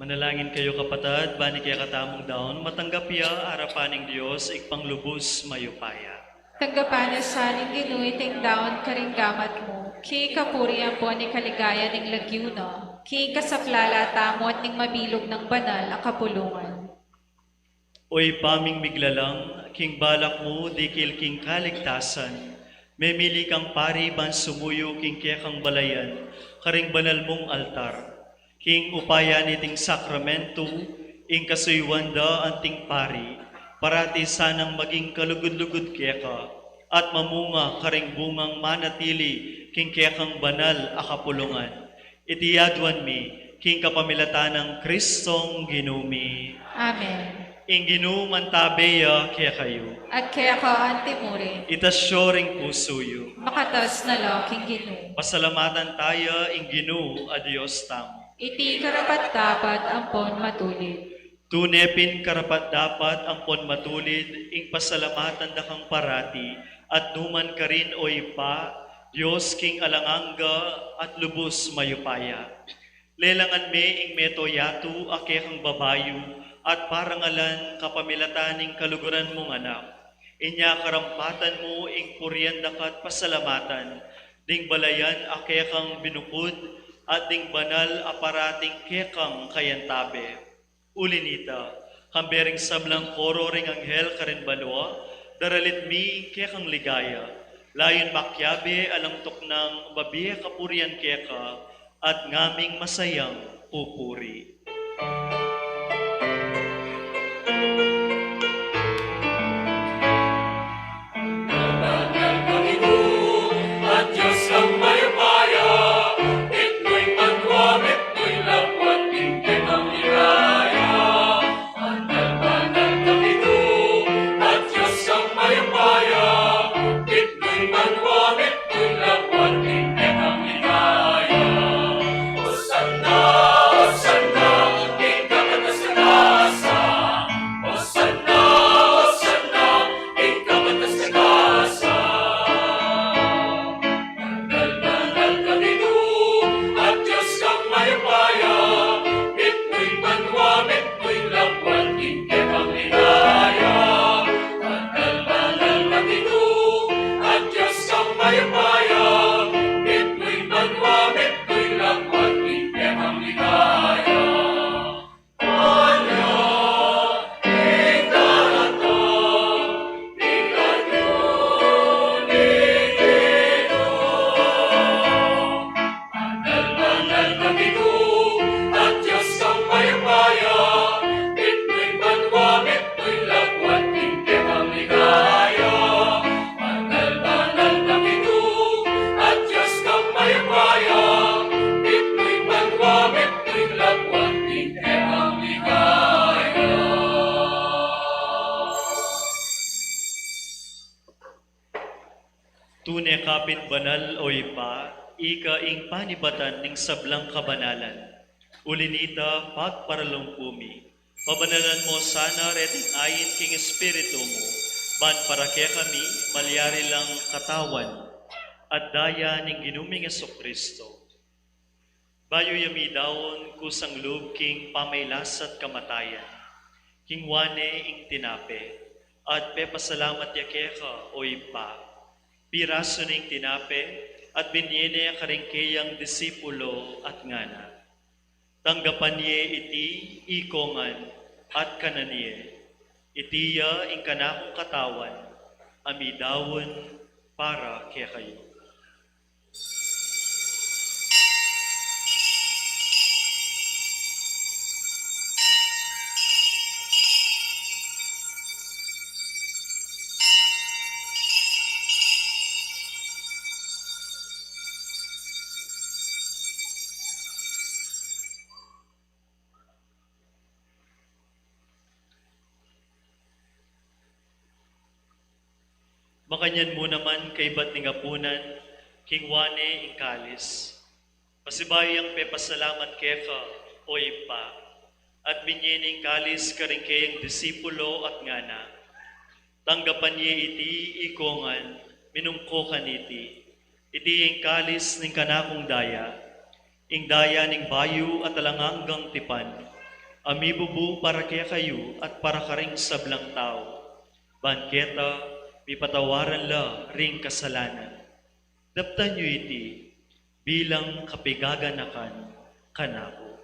Manalangin kayu, kapatad, ban ing kekatamung daun matanggap ya arapan ning Dios, Ibpang lubus mayupaya. Tanggapan na sa ning Ginu iting daun karing gamat mu, king kapurian ampon king kaligayan ning lagyu na, king kasaplalan tamu at ning mabilug nang banal a kapulungan. O Ibpa ming miglalang, king balak mu dikil king kaligtasan, memili kang pari ban sumuyu king kekang balayan karing banal mung altar. King upaya niting sakramento, ing kasuyuan da anting pari, parati sanang maging kalugud-lugud keka, at mamunga karing bungang manatili king kekang banal a kapulungan. Iti aduan mi, king kapamilatan nang Kristong Ginu mi. Amen. Ing Ginu mantabe ya kekayu. At keka antimurin. Itas yu ring pusu yu. Makatas na la king Ginu. Pasalamatan taya ing Ginu a Dios tamu. Iti karapat-dapat ampon matulid. Tune pin karapat-dapat ampon matulid ing pasalamatan da kang parati at nukarin man, O Ibpa, Dios king alang angga at lubus mayupaya. Lelangan me ing mabilug a yatu a kekang babayu at parangalan kapamilatan ning kaluguran mung Anak. Inya karampatan mu ing purian da ka't pasalamatan ding balayan a kekang binukud at ding banal a parating kekang kayantabe. Uli nita, kambe ring sablang koro ring anghel karin banua, daralit mi kekang ligaya, layun makiabe alang tuknang babie kapurian keka, at ngaming masayang pupuri. Banal ka, Ginu, at Dios kang mayupaya, mitmu ing banua, mitmu ing labuad king kekang ligaya. Banal, banal ka, Ginu, at Dios kang mayupaya, mitmu ing banua, mitmu ing labuad king kekang ligaya. Hosanna, Hosanna, king kakatas-katasan. Hosanna, Hosanna, king kakatas-katasan. Banal, banal ka, Ginu, at Dios kang mayupaya, mitmu ing banua, mitmu ing labuad king kekang ligaya. Banal, banal ka, Ginu, at Dios kang mayupaya, mitmu ing banua, mitmu ing labuad king kekang ligaya. Tune ka pin banal, O Ibpa, ika ing panibatan ning sablang kabanalan. Uli nita, pagparalumpu mi, pabanalan mo sana reting ain king Espiritu mu, ban para kekami malyari lang katawan at daya ning Ginu ming Jesucristo. Bayu ya midaun kusang lub king pamailas at kamatayan, kinua ne ing tinape, at pepasalamat ya keka, O Ibpa. Pirasu ne ing tinape, at binie ne karing keyang disipulo, at ngana: Tanggapan ye iti ikongan, at kanan ye. Iti ya ing kanakung katawan, a midaun para kekayu. Makanyan mu naman kaybat ning apunan, kinua ne ing kalis. Pasibayu yang pepasalamat keka, O Ibpa, at binie ne ing kalis karing keyang disipulo at ngana: Tanggapan ye iti ikongan, minum ko kaniti. Iti ing kalis ning kanakung daya, ing daya ning bayu at alang anggang tipan, a mibubu para kekayu at para karing sablang tau, ban keta mipatawaran la ring kasalanan. Daptan yu iti bilang kapigaganakan kanaku.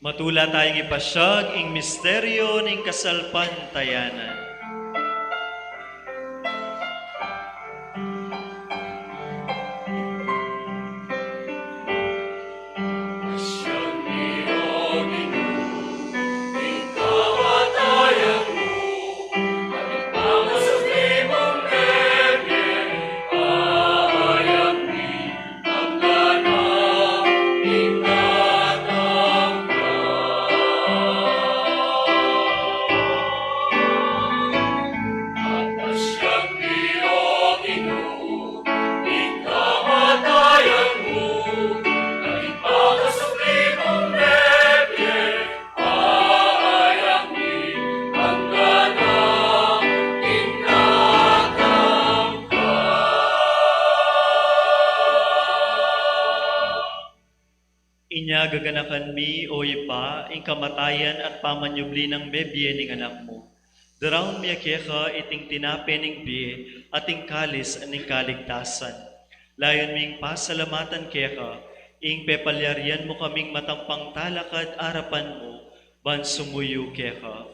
Matula tayang ipasyag ing misteryo ning kasalpantayanan. Inya gaganakan mi, O Ibpa, ing kamatayan at pamanyubli nang mebie ning Anak mu. Daraun mi keka iting tinape ning bie at ing kalis ning kaligtasan. Layun ming pasalamatan keka ing pepalyarian mu kaming matampang talakad arapan mu ban sumuyu keka.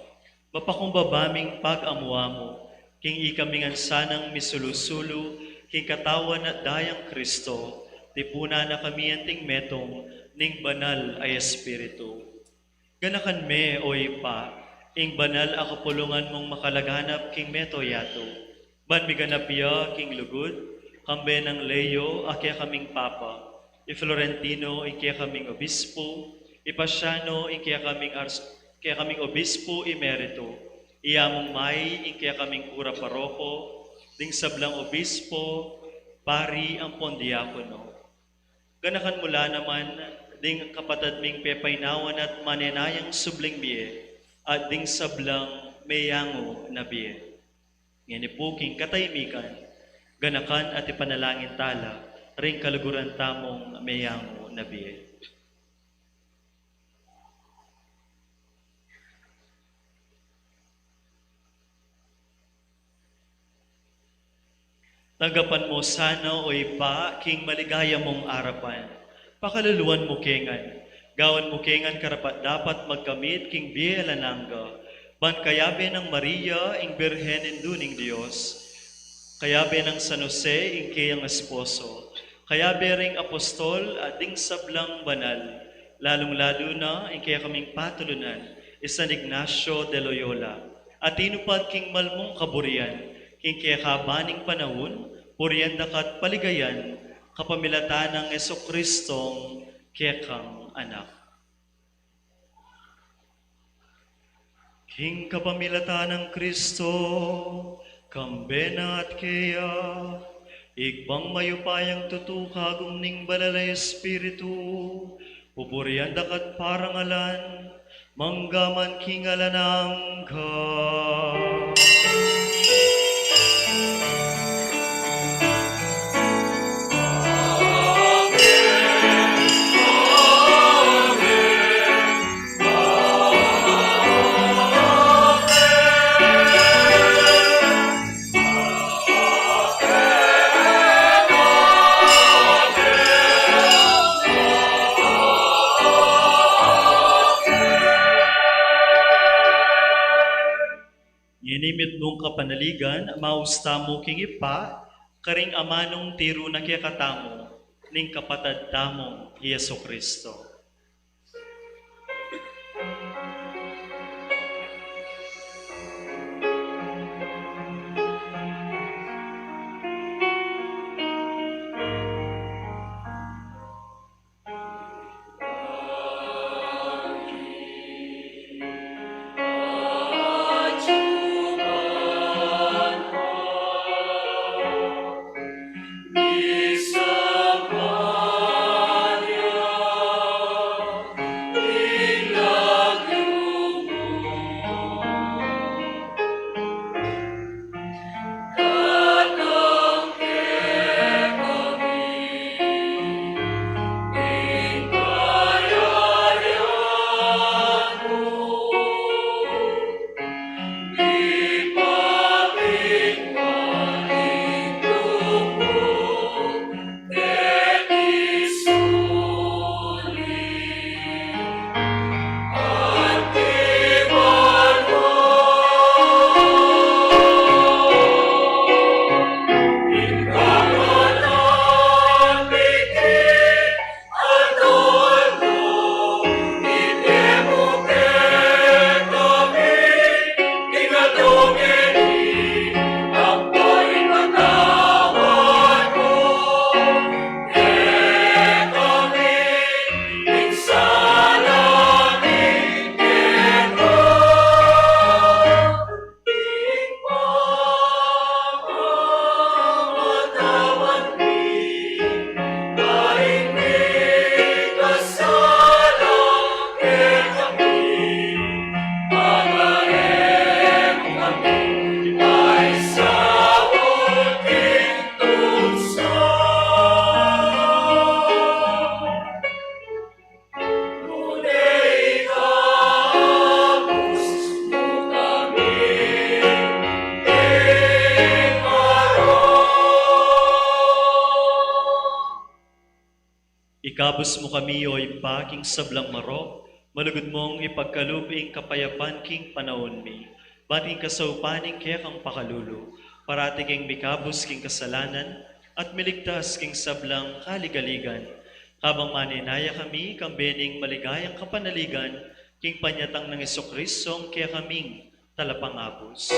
Mapakumbaba ming pag-amuamu king ikami ngan sanang misulu-sulu king katawan at dayang Kristo, tipunan na kami anting metung ning Banal a Espiritu. Ganakan me, O Ibpa, ing banal a kapulungan mung makalaganap king mabilug a yatu. Ban miganap ya king lugud, kambe nang Leo a kekaming Papa, i Florentino ing kekaming Obispo, i Pasiano ing kekaming Ars-, kekaming Obispo Emerito, i Among May ing kekaming Kura Paroko, ding sablang Obispo, Pari ampon Diakono. Ganakan mu la naman ding kapatad ming pepainawan at manenayang subling bie, at ding sablang meyangu na bie. Ngeni pu king katahimikan, ganakan at ipanalangin tala ring kaluguran tamung meyangu na bie. Tanggapan mu sana, O Ibpa, king maligaya mung arapan. Pakaluluan mu ke ngan. Gawan mu ke ngan karapat-dapat magkamit king bie alang angga. Ban kayabe nang Maria, ing Birhen Indu ning Dios, kayabe nang San Jose, ing keyang esposo, kayabe ring apostol at ding sablang banal, lalung-lalu na ing kekaming patulunan, i San Ignacio de Loyola, a tinupad king mal mung kaburian king kekaban ning panaun, purian da ka at paligayan kapamilatan nang Jesucristong kekang Anak. King kapamilatan nang Kristo, kambe na at keya, Ibpang mayupayang tutu, kagum ning Banal a Espiritu, pupurian da ka at parangalan, mangga man king alang angga. Ngeni mitmung kapanaligan, maus tamu king Ibpa, karing amanung tiru na kekatamu ning kapatad tamung i Jesucristo. Abus mu kami, o Ibpa, king sablang marok, malugud mung ipagkalub ing kapayapan king panaun mi. Bat king kasaupan ning kekang pakalulu, parati keng mikabus king kasalanan, at miligtas king sablang kaligaligan. Kabang manenaya kami, kambe ning maligayang kapanaligan, king panyatang nang Jesucristo, kekaming talapangabus.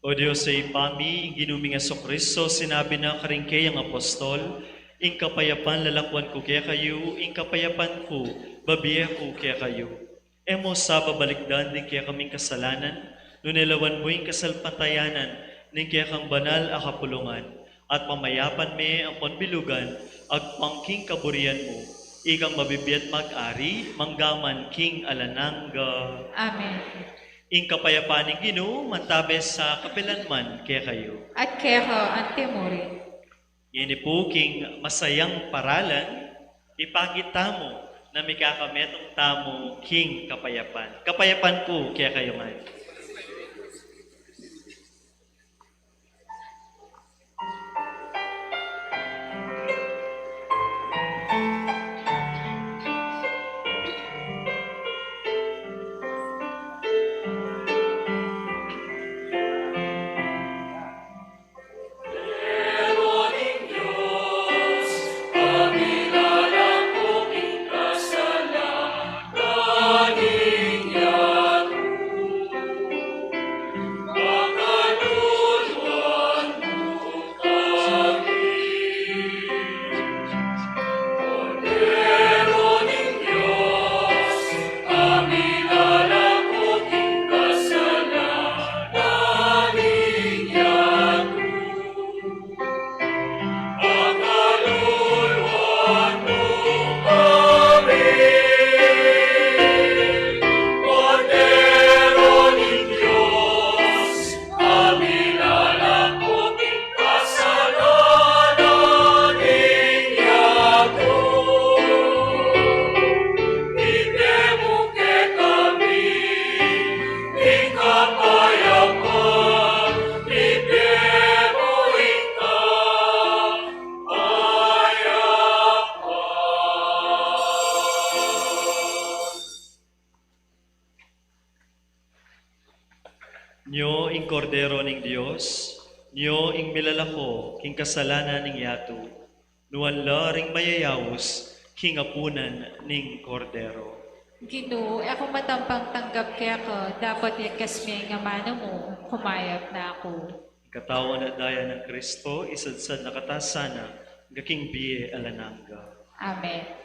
O Dios a Ibpa mi, ing Ginu ming Jesucristo, sinabi na karing keyang apostol, ing kapayapan lalakwan ku kekayu, ing kapayapan ku babie ku kekayu. E mu sa babalikdan ding kekaming kasalanan, nune lawan mu ing kasalpantayanan ning kekang banal a kapulungan, at pamayapan me ampon bilugan agpang king kaburian mu, ikang mabibie at mag-ari manggaman king alang angga. Amen. Ing kapayapan ning Ginu mantabe sa kapilan man kekayu. At keka antimurin. Ngeni pu king masayang paralan, ipakit tamu na mikakametung tamu king kapayapan. Kapayapan pu kekayu ngan. Nyo ing Kordero ning Dios, nyo ing milalako king kasalanan ning yatu, nuan la ring mayayaus king apunan ning Kordero. Ginu, e ku matampang tanggap keka, dapot yagkas me ing amanu mu, kumayap na ku. Katawan at daya nang Kristo, isadsad na kata sana, angga king bie alang angga. Amen.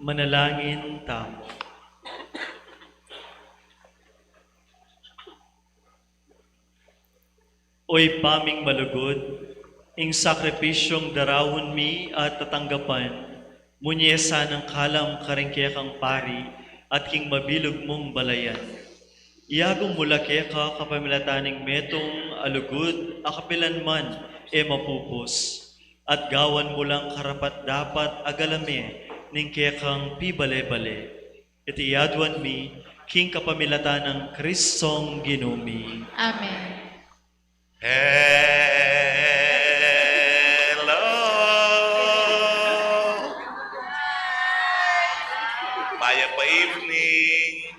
Manalangin tamu. O Ibpa ming malugud, ing sakripisyung daraun mi at tatanggapan, munye sanang kalam karing kekang pari at king mabilug mung balayan. Iagum mu la keka kapamilatan ning metung a lugud a kapilan man e mapupus, at gawan mu lang karapat-dapat a galame ning kekang pibale-bale. Iti aduan mi king kapamilatan nang Kristong Ginu mi. Amen. Hello! Mayap a evening!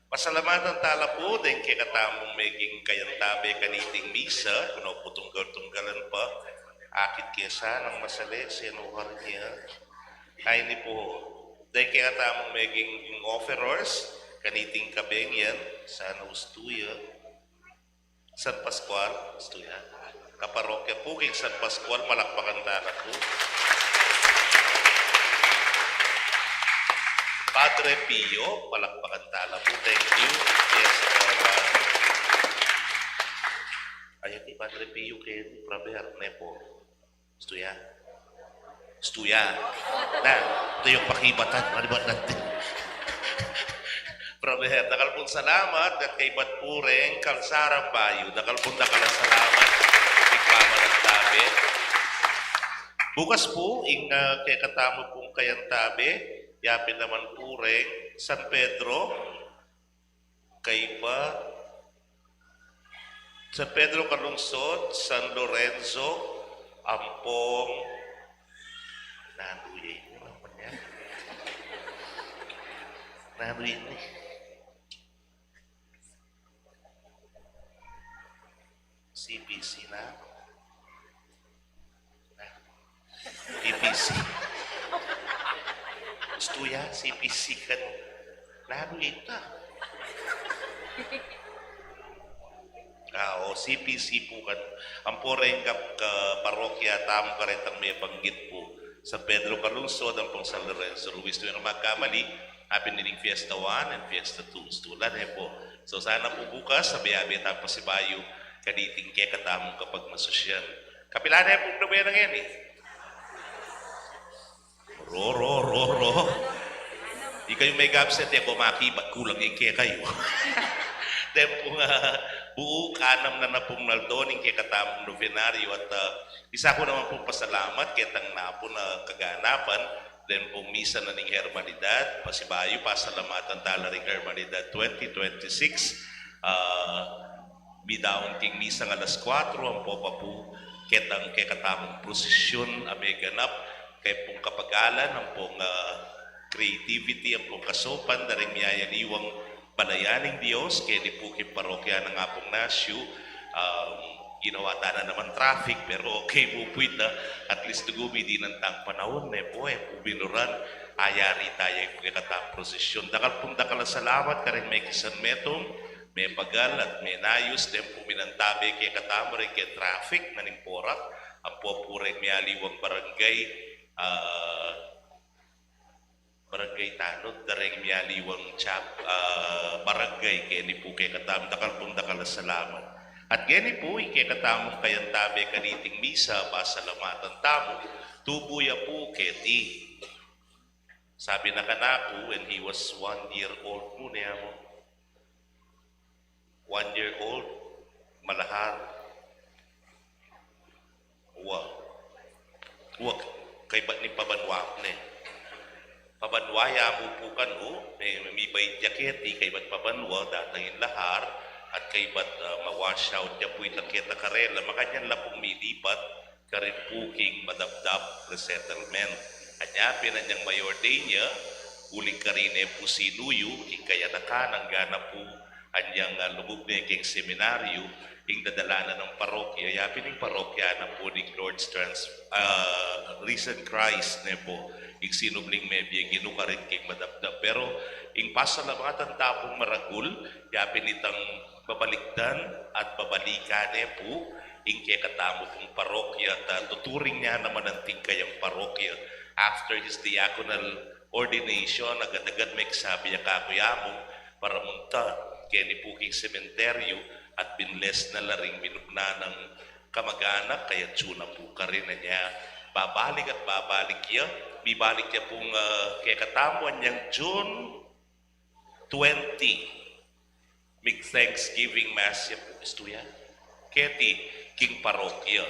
Pasalamatan tala pu deng kekatamung meging kayantabe kaniting misa, kuno pu tunggal-tunggalan pa, akit ke sanang masalese no karnya. Ay ni pu, deng kekatamung meging offerers kaniting kabeng yan, sana ustu ya. San Pascual, ustu ya. Kaparokya pu king San Pascual, palakpakan tala pu. Padre Pio, palakpakan tala pu. Thank you. Yes, Lord. Ayan ni Padre Pio keni, Praber, ne pu. Ustu ya. Ustu ya. Na, ito yung pakibatan. Ano ba natin? Praber, dakal pung salamat, at kaybat pu reng kalsarang bayu. Dakal pung dakal a salamat, ing pamalantabe. Bukas pu, ing, ah, kekatamu pung kayantabe, yapin naman pu reng San Pedro, kaybat San Pedro Calungsod, San Lorenzo, ampong, nanu ya ini, nanu ya ini? C P C na. C P C. Ustu ya, C P C kan. Nanu ita? Ah, o, C P C pu kan. Ampo reng kap-, kaparokya tamu karetang mebanggit pu. San Pedro Calungsod, ampong San Lorenzo Ruiz. Nung e ku magkamali, apin ining Fiesta one and Fiesta two. Ustu la ne pu. So, sana pu bukas, abe-abe tang pasibayu kaniting kekatamung kapagmasusyan. Kapilan ne pung nobena ngeni? Ro, ro, ro, ro. Ikayu megabsent, e ku makibat, kulang ing kekayu. Deng pung, ah, buuk, anam na napung aldo ning kekatamung nobenaryo at, ah, isa ku naman pung pasalamat ketang napun a kaganapan, deng pung misa na ning Hermanidad, pasibayu, pasalamatan tala ring Hermanidad twenty twenty-six, ah, midaun king misang alas kuatro, ampo pa pu ketang kekatamung prosesyon a meganap, kaya pung kapagalan, ampong, ah, creativity, ampong kasaupan da ring miyayaliwang balayan ning Dios, keni pu king parokya nang Apung Nasyu, um, ginawa tana naman traffic, pero okay mu pu ita, at least dugu midinan tang panaun, ne pu, e pu binuran, ayari taya ing kekatang prosesyon. Dakal pung dakal a salamat kareng mekisan metung, mebagal at menayus deng pung minantabe kekatamu reng keng traffic na ning Porac, ampo pu reng miyaliwang barangay, ah, Barangay Tanod, da reng miyaliwang chap-, ah, barangay, keni pu kekatamu, dakal pung dakal a salamat. At keni pu, ing kekatamung kayantabe kaniting misa, pasalamatan tamu, tubu ya pu keti. Sabi na kanaku, when he was one year old, mu ne amu. One year old, malahar. Wa. Wa, kaybat ning pabanwa ne. Pabanwa ya mu pu kanu, me-, mibait ya keti, kaybat pabanwa, datang ing lahar, at kaybat, ah, ma-wash out ya pu itang keta karela, makanyan la pung milipat, karin pu king Madapdap Resettlement. Anya pin anyang ma-ordain ya, uling karine pu sinuyu, ing kayanakan, anggana pu anyang, ah, lugud ne king seminaryo, ing dadalanan nang parokya, yapin ing parokya na pu ning Lord's Trans-, ah, Risen Christ ne pu, ing sinubling mebie Ginu karin king Madapdap. Pero ing pasalamatan ta pung maragul, yapin itang babalikdan at babalikan ne pu, ing kekatamu pung parokya, ta tuturing ne naman anting kayang parokya, After his diaconal ordination, agad-agad meksabi ya kaku ya mu para munta keni pu king sementeryu at binles na la ring minugna nang kamaganak, kaya June na pu karin. Anya, babalik at babalik ya. Mibalik ya pung, ah, kekatamu anyang June twenty. Mig Thanksgiving Mass ya pu, istu ya. Keti, king parokya.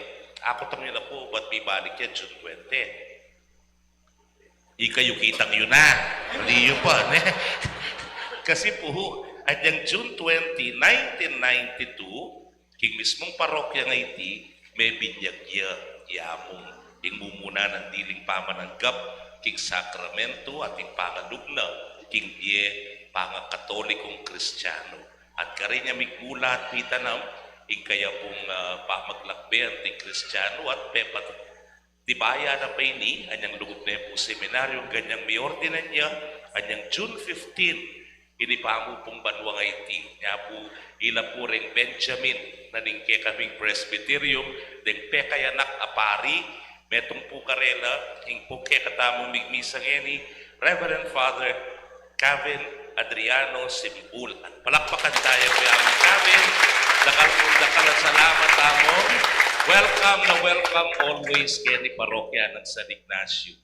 Aku tang ina pu, bat mibalik ya June twenty. Ikayu kitang yu na. Mali yu pa, ne? Kasi pu, anyang June twenty, nineteen ninety-two, king mismung parokya nga iti, mebinyag ya, ya mu ing mumuna nang diling pamananggap king sakramento at ing pangalugna king bie pangakatolikung Kristiyanu. At karin ya migmula at mitanam ing kaya pung, ah, pamaglakbe anting Kristiyanu at pepat Tibayan na pa ini, anyang lugud ne pu seminaryo, anyang miordinan ya, anyang June fifteen, ini pa mu pung banua nga iti. Nya pu, ila pu reng Benjamin, na ning kekaming presbyterium, deng pekayanak a pari, metung pu karela, ing pung kekatamung migmisa ngeni, Reverend Father Kevin Adriano Simbulan. Palakpakan taya pu ya, Kevin. Dakal, dakal a salamat tamu. Welcome na welcome always keni parokya nang San Ignacio.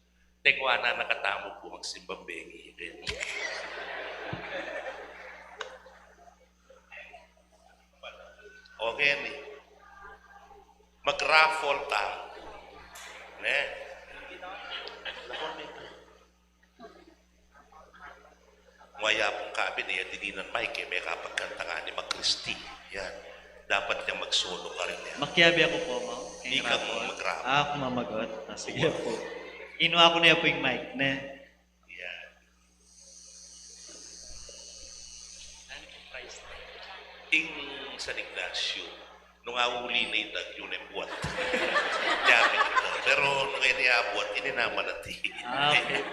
Tengwa na nakatamu pu magsimbang bengi. Okay ni. Mag-raffle tamu. Ne? Maya pung kabin, e ya dininan mic, e, mekapagkanta ngeni mag-Kristi. Yan. Dapat yang mag-solo karin yan. Makiabe aku pu, Mang. Ika mu mag-rap. Ah, aku mamagat. Ah, sige pu. Inua ku ne pu ing mic, ne? Yan. Ing San Ignacio, nung auli na itang yu ne buat. Yabi ito. Pero nung ini abuat, ini naman ati. Ah, okay.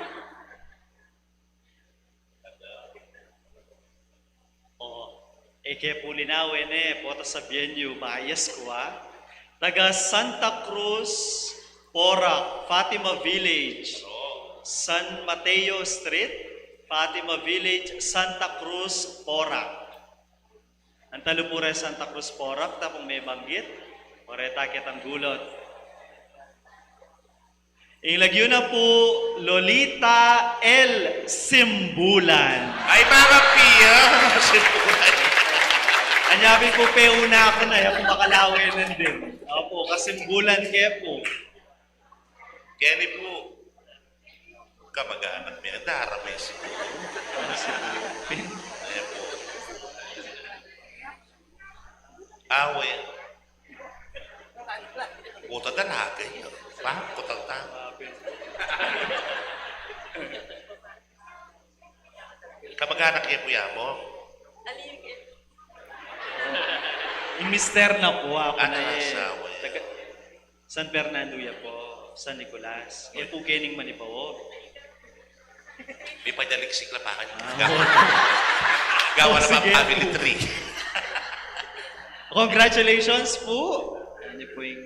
O, e ke pu linawen e, pota sabian yu, bias ku, a. Taga Santa Cruz, Porac, Fatima Village, San Mateo Street, Fatima Village, Santa Cruz, Porac. Antalu pu re Santa Cruz, Porac, tapung mebanggit, o reta ketang gulut. Ing lagyu na pu, Lolita L Simbulan. Ay, mga pia, Simbulan. Anyabi ku pe una ku na, e ku makalawen nandin. Opu, kasimbulan ke pu. Keni pu, kamag-anak mi, dara mi Simbulan. Ayan pu. Awe. Kota dalaga ya. Paham ko tau-tau. Kamag-anak ya pu ya mu? Ing mister na pu, aku na e. Asawa ya. Taga San Fernando ya pu, San Nicolas. E pu kening Manibao. Mipanyaliksik la pa kanya. Ah, gawa na pa family tree. Congratulations pu. Yan pu ing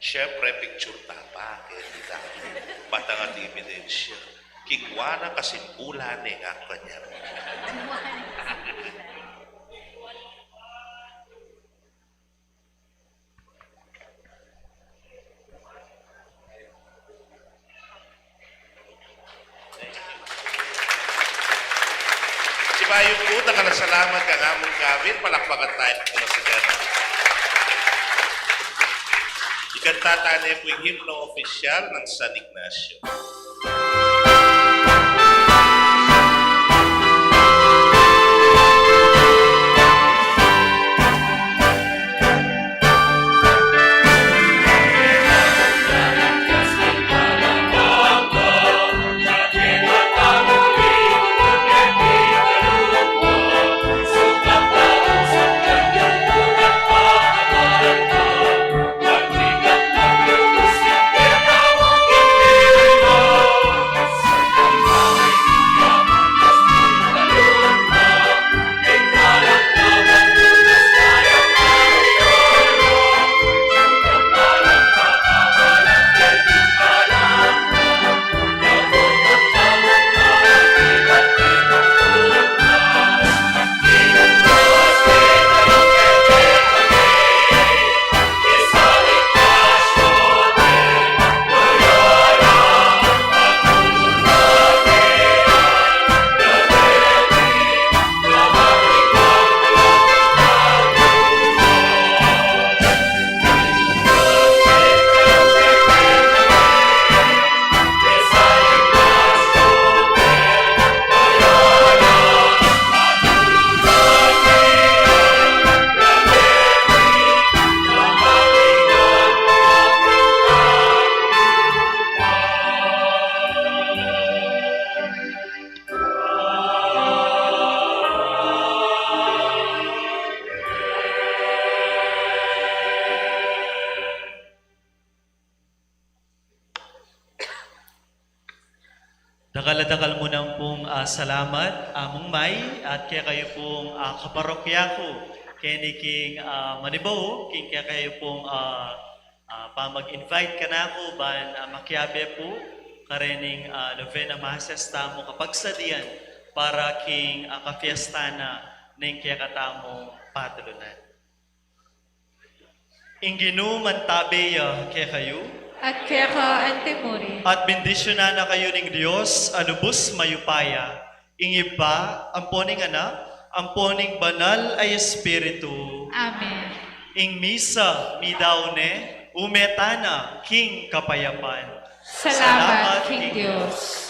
Siyempre, picture ta pa, kaya di ta batang at ebidensya. Kikuan na kasimbulan ne nga kanya. Sibayu pu, dakal a salamat kang amun kabin, palakpakan taya pu na si Kevin. Ikanta ta ne pu ing himno opisyal nang San Ignacio. Salamat, Among May, at kekayu pung, ah, kaparokya ku, keni king, ah, Manibao, king kekayu pung, ah, ah, pamag-invite kanaku ban, ah, makiabe pu karening, ah, novena masses tamu kapagsadian para king, ah, kapiesta na ning kekatamung patulunan. Ing Ginu mantabe ya kekayu. At keka antimurin. At bendisyunan na kayu ning Dios a lubus mayupaya, ing Ibpa, ampo ning Anak, ampo ning Banal a Espiritu. Amen. Ing misa meyari ne, ume tana king kapayapan. Salamat king Dios.